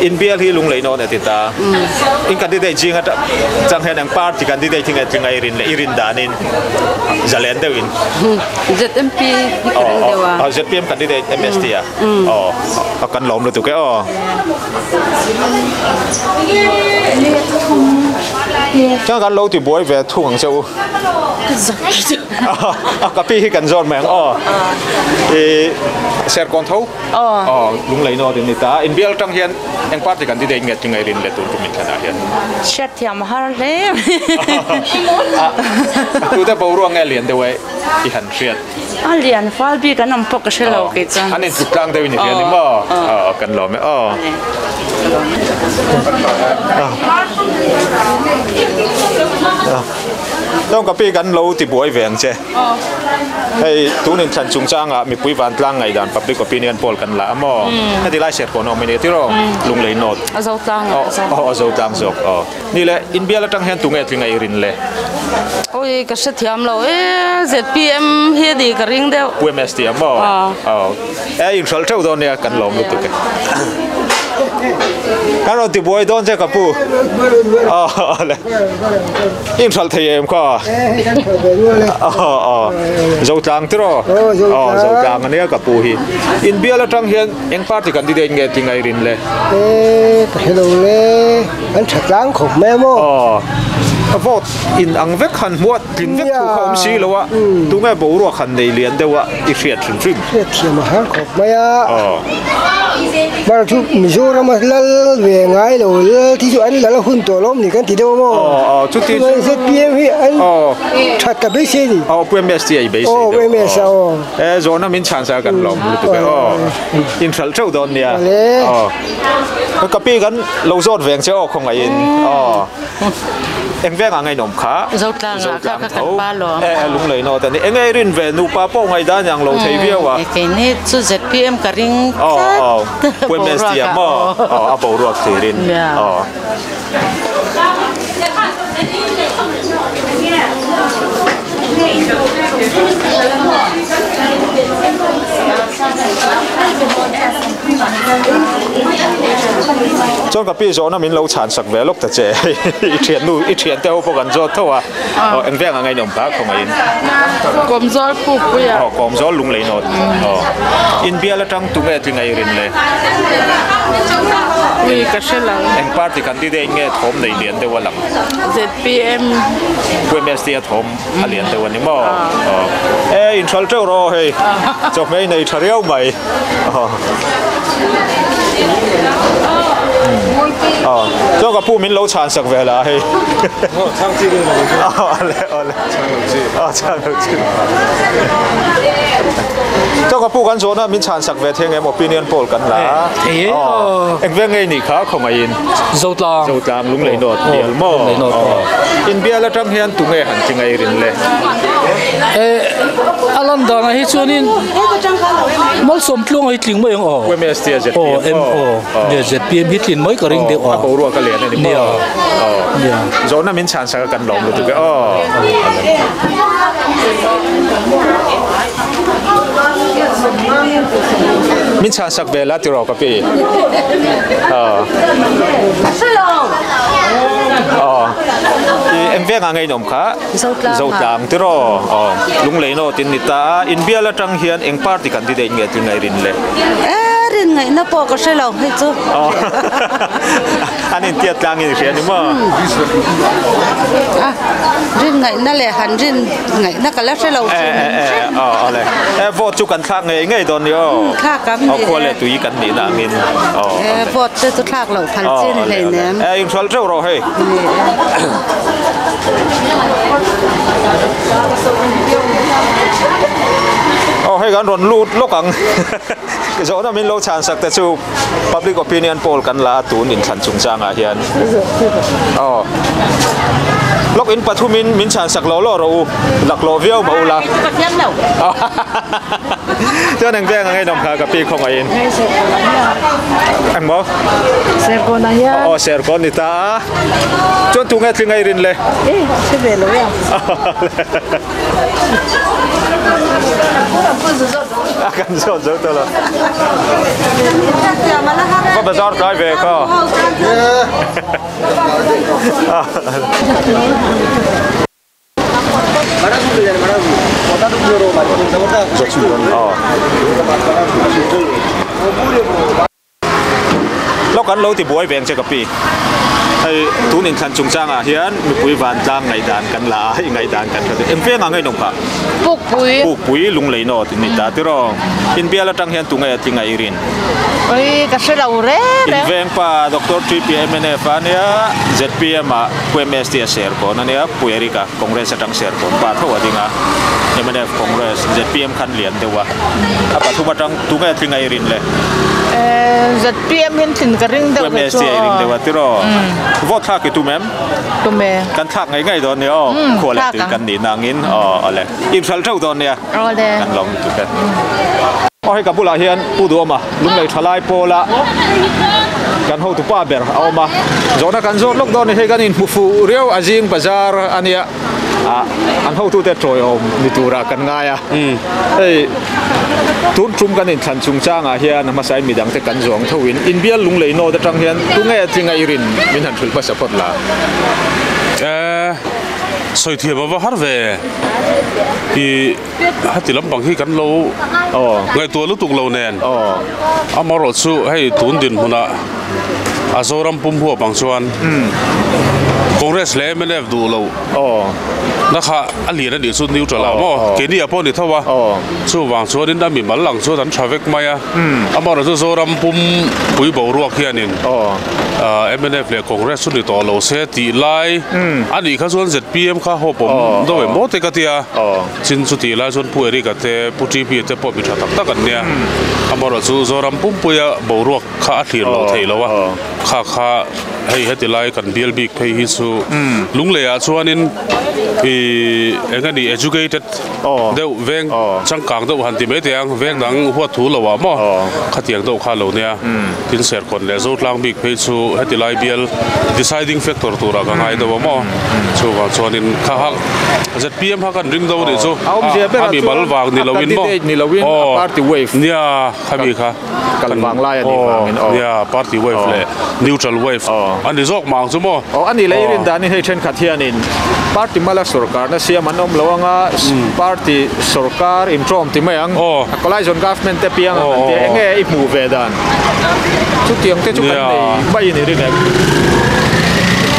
In bial hi Lunglei nawn a ti ta. In candidate zinga chang hian eng party candidate hi nge tling a i rin leh i rin danin zalen deuhin. ZMP hi ka ring deuh a. Aw ZPM candidate MST a. Aw kan lawm lutuk e aw. Chuan kan lo ti buai ve thung ang che u. A ka pi hi kan zawt mai ang aw. I Serkawn tho. Aw Lunglei nawt in ni ta. Inbial atang hian eng party kan ti daih nge tingai rin leh tur tum inthlan ah hian. Hriatthiam a har hle mai. A tute boruak nge lian deuh e i han hriat. A lian fal bik an awm pawh ka hre lo kei chuan. An intluk tlang deuh i ni hria ni maw? Aw kan lawm e aw. Tawng ka pi kan lo ti buai ve ang che. Hei tun inthlan chungchangah mipui vantlang ngaihdan public opinion poll kan la a maw? Heti lai serkawn a awm a ni tiraw? Lunglei North. A zo tlang aw a zo tlang zawk aw. Ni le, inbial atang hian tunge tling a i rin le? Awi ka hrethiam lo e, ZPM hi a ni ka ring deuh. Pu MS tih a maw? Aw. E inhralh teuh dawn nia, kan lawm lutuk e. Kan rawn ti buai dawn che ka pu. Aw le. Inhralh thei em kha? Aw aw. Zotlang tiraw? Aw Zotlang ania ka pu hi. Inbial atang hian eng party candidate nge tling a i rin le? E ka hre lo le. An tha tlang khawp mai a maw? Aw. Vote in ang vek han hmuh a tlin vek thu kha awm si lo a, tunge boruak han nei lian deuh a i hriat hrim hrim. Hriat thiam a har khawp mai a. Mar chu Mizoram a lal ve ngai lo, lal thi chu an lal a hun tawh lo awm ni kan ti deuh a maw? Aw chuti chu. ZPM hi an that ka beisei ni. Aw Pu MS hi a i beisei deuh. Aw MS a aw. E zawhna min chhan sa kan lawm lutuk e aw. Inhralh theuh dawn nia. Aw. Ka pi kan lo zawt veng che aw khawngaihin aw. Eng vengah ngei nawm kha? Zotlang ah kha ka kan pa lawm. E lunglei nawt a ni. Eng nge rin ve nupa pawh ngaihdan ang lo thei viau a. Keini chu ZPM ka ring tlat. Aw aw Pu MST a maw? Aw a boruak thlirin. Aw. Chuan ka pi zawhna min lo chhan sak ve lawk ta che i thiannu i thiante ho pawh kan zawt tho a aw eng veng ang a inawm kha khawngaih in Kawmzawl pukpui a aw Kawmzawl lunglei nawt aw inbial atang tunge tling a i rin le Ui ka hre lo eng party candidate nge thawm nei lian deuh a lang ZPM Pu MST a thawm a lian deuh a ni maw aw e inhral teuh rawh aw hei chawhmeh nei tha riau mai aw aw chuan ka pu min lo chhan sak ve la hei aw ale ale aw chhang lo chi chuan ka pu kan zawhna min chhan sak ve theng em opinion poll kan la aw eng veng ngei nih kha khawngaihin Zotlang Zotlang lunglei nawt bial maw Lunglei nawt aw inbial atang hian tunge han chi ngei rin le Eh a lan danah hi chuanin Malsawm tluang hi tling mai ang aw MST a ZPM aw M aw nia ZPM hi tlin mai ka ring deuh a a boruak a lian a ni maw aw nia zawhna min chhan sak a kan lawm lutuk e aw Min chhan sak ve la tiraw ka pi. Aw. I eng vengah ngei in awm kha? Zotlang tiraw. Aw. Lunglei nawt in ni ta a. Inbial atang hian eng party candidate nge tling a i rin le? E rin ngaihna pawh ka hre lo hei chu. Aw. An intiat tlang in i hria ni maw? A rin ngaihna leh han rin ngaihna ka la hre lo thin. E e e aw awle. E vote chu kan thlak ngei ngei dawn ni aw. Thlak ang ni e. Aw khua leh tui kan nihna angin. Aw E vote te chu thlak loh phal chi ni hlei nem. E inhrual teuh rawh hei. Ni e. Aw hei kan rawn lut lawk ang. Zawhna min lo chhan sak te chu public opinion poll kan la a tun inthlan chungchangah hian aw lawk in pathum in min chhan sak lo lo rawh u laklawh viau mah ula chuan eng veng ang ei nawm kha ka pi khawngaih in engmaw Serkawn ah hian aw Serkawn ni ta a chuan tunge tling a i rin le e hre ve lo e A kan zawt zo tawh lo. Ka bazar tlai ve ka. Lawk an lo ti buai veng che ka pi. Hei tun inthlan chungchangah hian mipui vantlang ngaihdan kan la a, i ngaihdan kan hre duh. Eng vengah ngei nawm phah? Pukpui. Pukpui lunglei nawt in ni ta tiraw. Inbial atang hian tunge a tlinga i rin? Oi ka hre lo reng reng. Inveng pa Doctor TP mnf a nia, zpm ah Pu MST a ser kawn a nia, Pu Eric a Congress atang ser kawn pa tho a ding a, mnf Congress zpm khan lian deuh a, a pathum atang Tunge a tling a i rin le? ZPM hian tlin ka ring deuh ke chu. MSC a i ring deuh a tiraw? Vote thlak i tum em? Tum e. Kan thlak ngei ngei dawn nia aw. Khua leh tui kan nihna angin aw awle. Inhralh theuh dawn nia. Awle. Kan lawm lutuk e. Aw hei ka bulah hian Pu Duhawma Lunglei Thalai pawla kan hotu pa ber a awm a. Zawhna kan zawt lawk dawn ni hei kan inhmu fuh riau a zing bazar a nia. Ah an hotute tawiawm ni turah kan ngai a. Hei tun tum kan inthlan chungchangah hian a hmasain midangte kan zawng thoin inbial lunglei nawt atang hian tunge tlinga i rin min han hrilh hmasa phawt la. Eh sawi thiam a va har ve i heti lampang hi kan lo ngaihtuah lutuk lo nen amaherawhchu hei tun dinhmunah. A Zoram pum huap ang chuan Congress leh mnf duh loh na kha a lian a nih chu neutral ah maw keini ah pawh a ni tho a chuvang chuanin a mimal lang chuan an tha vek mai a amaherawhchu Zoram pum pui boruak hianin mnf leh Congress chu ni tawh lo se tih lai a nih kha chuan zpm kha haw pawm deuh em maw te ka tia. Chin chu tih lai chuan Pu Eric-a te, Pu TP-a te pawh mi tha tak tak an nia. Amaherawhchu Zoram pumpuia boruak kha a thlir loh theih lo a, kha kha hei heti lai kan bial bik phei hi chu Lungleiah chuanin ih eng a ni educated deuh veng changkang deuh han ti mai teh ang, veng dang huat thu lo ah maw khatiang deuh kha a lo nia. Tin Serkawn leh Zotlang bik phei chu heti lai bial deciding factor turah ka ngai deuh a maw chuvang chuanin kha kha. ZPM kha kan ring do anih chu a mi mal vang ni loin maw aw nia khami kha kal vang lai anih vangin aw nia party wave leh neutral wave ani zawk mang chu maw aw ani leh i rin danin hei thenkhat hianin party mala sorkarna siam an awm lo anga party sorkar intawm ti mai ang a coalition government te piang ang an tia enge i hmuh ve dan chutiang te chu kan nei mai a ni ring em.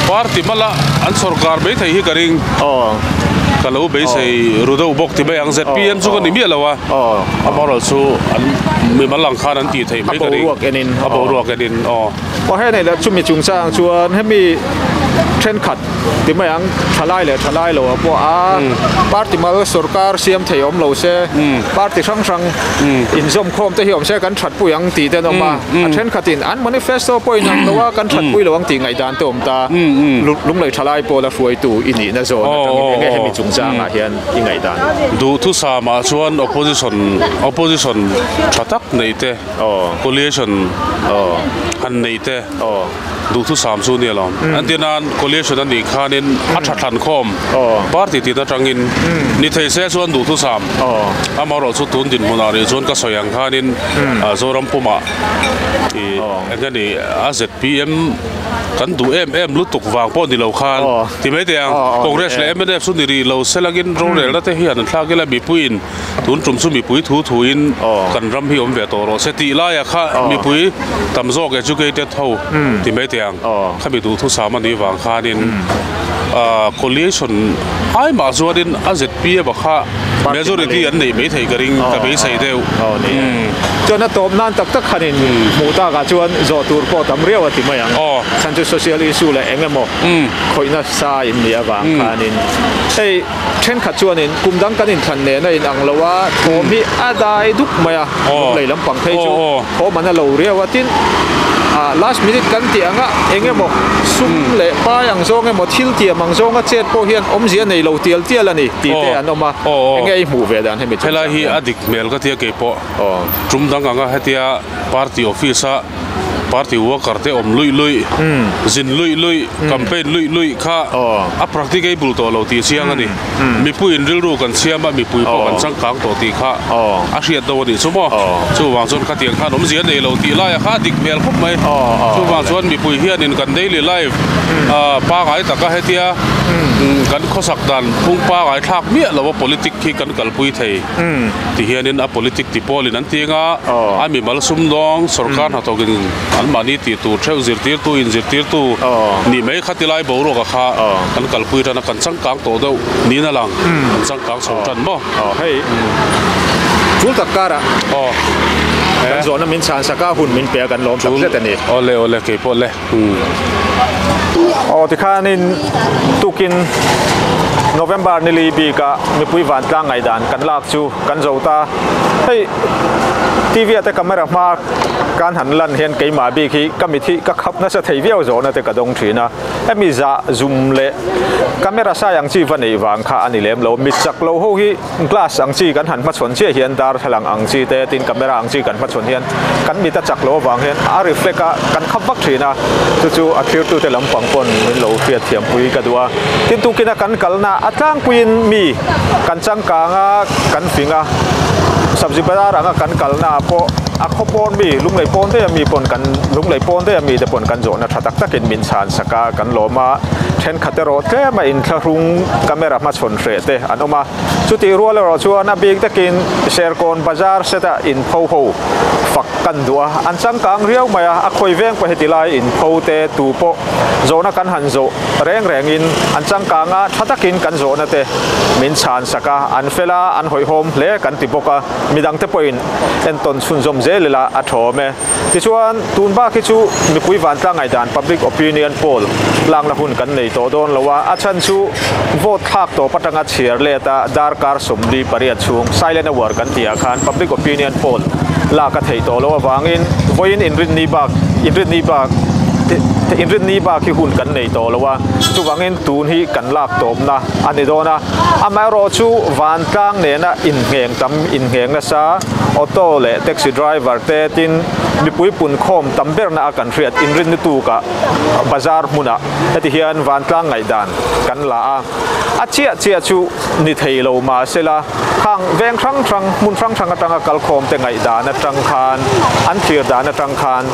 Party mala an sorkar mai thei hi ka ring. Ka lo beisei ru deuh bawk ti mai ang. ZPM chu ka ni miah lo a. Amaherawh chu an mimal ang khan an tih theih mai ka ring. A boruak enin. A boruak enin aw. Aw hei nei leh chumi chungchang chuan hemi thenkhat ti mai ang thalai leh thalai lo ah pawh a party mal sorkar siam thei awm lo se party hrang hrang inzawm khawm te hi awm se kan thatpui ang tih te an awm a. A thenkhatin an manifesto pawh in ang lo a kan thatpui lo ang tih ngaihdan te awm ta. Lunglei thalai pawla hruaitu i nihna zawn atangin enge hemi chungchangah hian i ngaihdan? Duhthusam ah chuan opposition opposition tha tak neih te coalition han neih te duhthusam chu nia lo. Entir nan coalition a nih khanin a tha thlan khawm party tin atangin ni thei se chuan duhthusam amaherawh chu tun dinhmunah rih chuan ka sawi ang khanin Zoram pumah ih eng nge ni a zpm Kan duh em em lutuk vang pawh ni lo khan ti mai teh ang. Congress leh mnf chu ni rih lo selangin rorelna te hian an thlak ila mipuiin tun tum chu mipui thu thuin kan ram hi awm ve tawh rawh se tih laia kha mipui tam zawk educated ho ti mai teh ang. Khami duhthusam a nih vang khanin coalition ai mah chuanin a zpm a kha Majority an neih mai thei ka ring ka beisei deuh. Chuan a tawp nan tak tak khanin hmuh takah chuan zawh tur pawh tam riau a ti mai ang. Chhan chu social issue leh eng emaw khawih nasa in nih avang khanin hei thenkhat chuanin kum dang kan inthlan nen a inang lo a, thawm hi a dai dup mai a, lunglei lampang phei chu thawm an a lo riau a, tin last minute kan tih anga eng emaw sum leh pai ang zawng emaw thil tiam ang zawnga chet pawh hian awmzia nei lo tial tial a ni tih te an awm a, enge i hmuh ve dan hemi chungchang hian? Helai hi a dik hmel ka tia keipawh tum dang anga hetia party office a party worker te awm luih luih, zin luih luih, campaign luih luih kha a practicable tawh lo tih chiang a ni. Mipuiin rilru kan siam a, mipui pawh kan changkang tawh tih kha a hriat deuh a nih chu maw. Chuvang chuan khatiang khan awmzia nei lo tih laiah kha a dik hmel khawp mai. Chuvang chuan mipui hianin kan daily life pangai taka hetia kan khawsak dan phung pangai thlak miah lo a politic hi kan kalpui thei ti hianin a politic ti pawlin an ti anga a mimal sumdawng sorkar hnathawkin Anmahni tih tur theuh zirtirtu in zirtirtu nih mai kha tilai boruaka kha kan kalpui tan a, kan changkang tawh deuh niin a lang, kan changkang chho tan maw? Aw hei tul tak karah kan zawhna min chhan sak a, hun min pe a kan lawm tak zet a ni. Awle awle keipawh le. Aw tikhanin tukin November nili bika mipui vantlang ngaihdan kan lak chu kan zo ta, hei TV ah te camera hma Kan han lan hian keimah bik hi ka mit hi ka khap nasa thei viau zawhna te ka dawng thin a, hemi zah zum leh camera sai ang chi va neih vang kha a ni lem lo. Mit chak lo ho hi glass ang chi kan han hmachhawn chiah hian darthlalang ang chi te tin camera ang chi kan hmachhawn hian kan mit a chak lo avang hian a reflect a kan khap vak thin a, chu chu a thirtute lampang pawn min lo hriatthiampui ka duh a. Tin tukina kan kalna a tlangpuiin mi kan changkang a, kan fing a, sabzi bazar anga kan kalna ah pawh. A khaw pawn mi, Lunglei pawn daih a mi pawn kan, Lunglei pawn daih a mi te pawn kan zawhna tha tak takin min chhan sak a, kan lawm a. Thenkhat erawh tlem a inthlahrung camera hmachhawn hreh te an awm a. Chutih rual erawh chuan a bik takin Serkawn Bazar set a inpho ho fak kan duh a, an changkang riau mai a, a khawi veng pawh heti lai inpho te tu pawh zawhna kan han zawh reng rengin an changkang a, tha takin kan zawhna te min chhan sak a, an fel a, an hawihhawm hle kan ti bawk a, midangte pawhin entawn chhunzawm zel ila a thawm e. Tichuan, tun bak hi chu mipui vantlang ngaihdan, public opinion poll, lakna hun kan nei tawh dawn lo a, a chhan chu vote thlak tawp atanga chhiar let a darkar 48 chhung silent hour kan tih ah khan public opinion poll lak a theih tawh loh avangin vawiin inrinni bak inrinni bak inrinni bak hi hun kan nei tawh lo a, chuvangin tun hi kan lak tawpna a ni dawn a. Amaherawh chu vantlang nena inngheng tam inngheng nasa auto leh taxi driver te tin mipui punkhawm tam berna a kan hriat inrinni tukah bazar hmunah heti hian vantlang ngaihdan kan la a. A chiah chiah chu ni thei lo mahsela khang veng hrang hrang hmun hrang hrang atanga kalkhawm te ngaihdan atang khan an thlir dan atang khan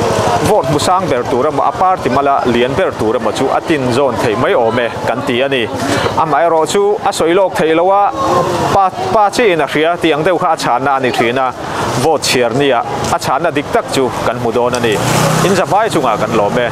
vote hmu sang ber tur emaw a party mala lian ber tur emaw chu a tin zawn theih mai awm e kan ti a ni. Amaherawh chu a sawi lawk theih lo a, pa pa chiahin a hria tih ang deuh kha a chhanna a ni thin a, vote chhiar nia a chhanna dik tak chu kan hmu dawn a ni. In zavai chungah kan lawm e.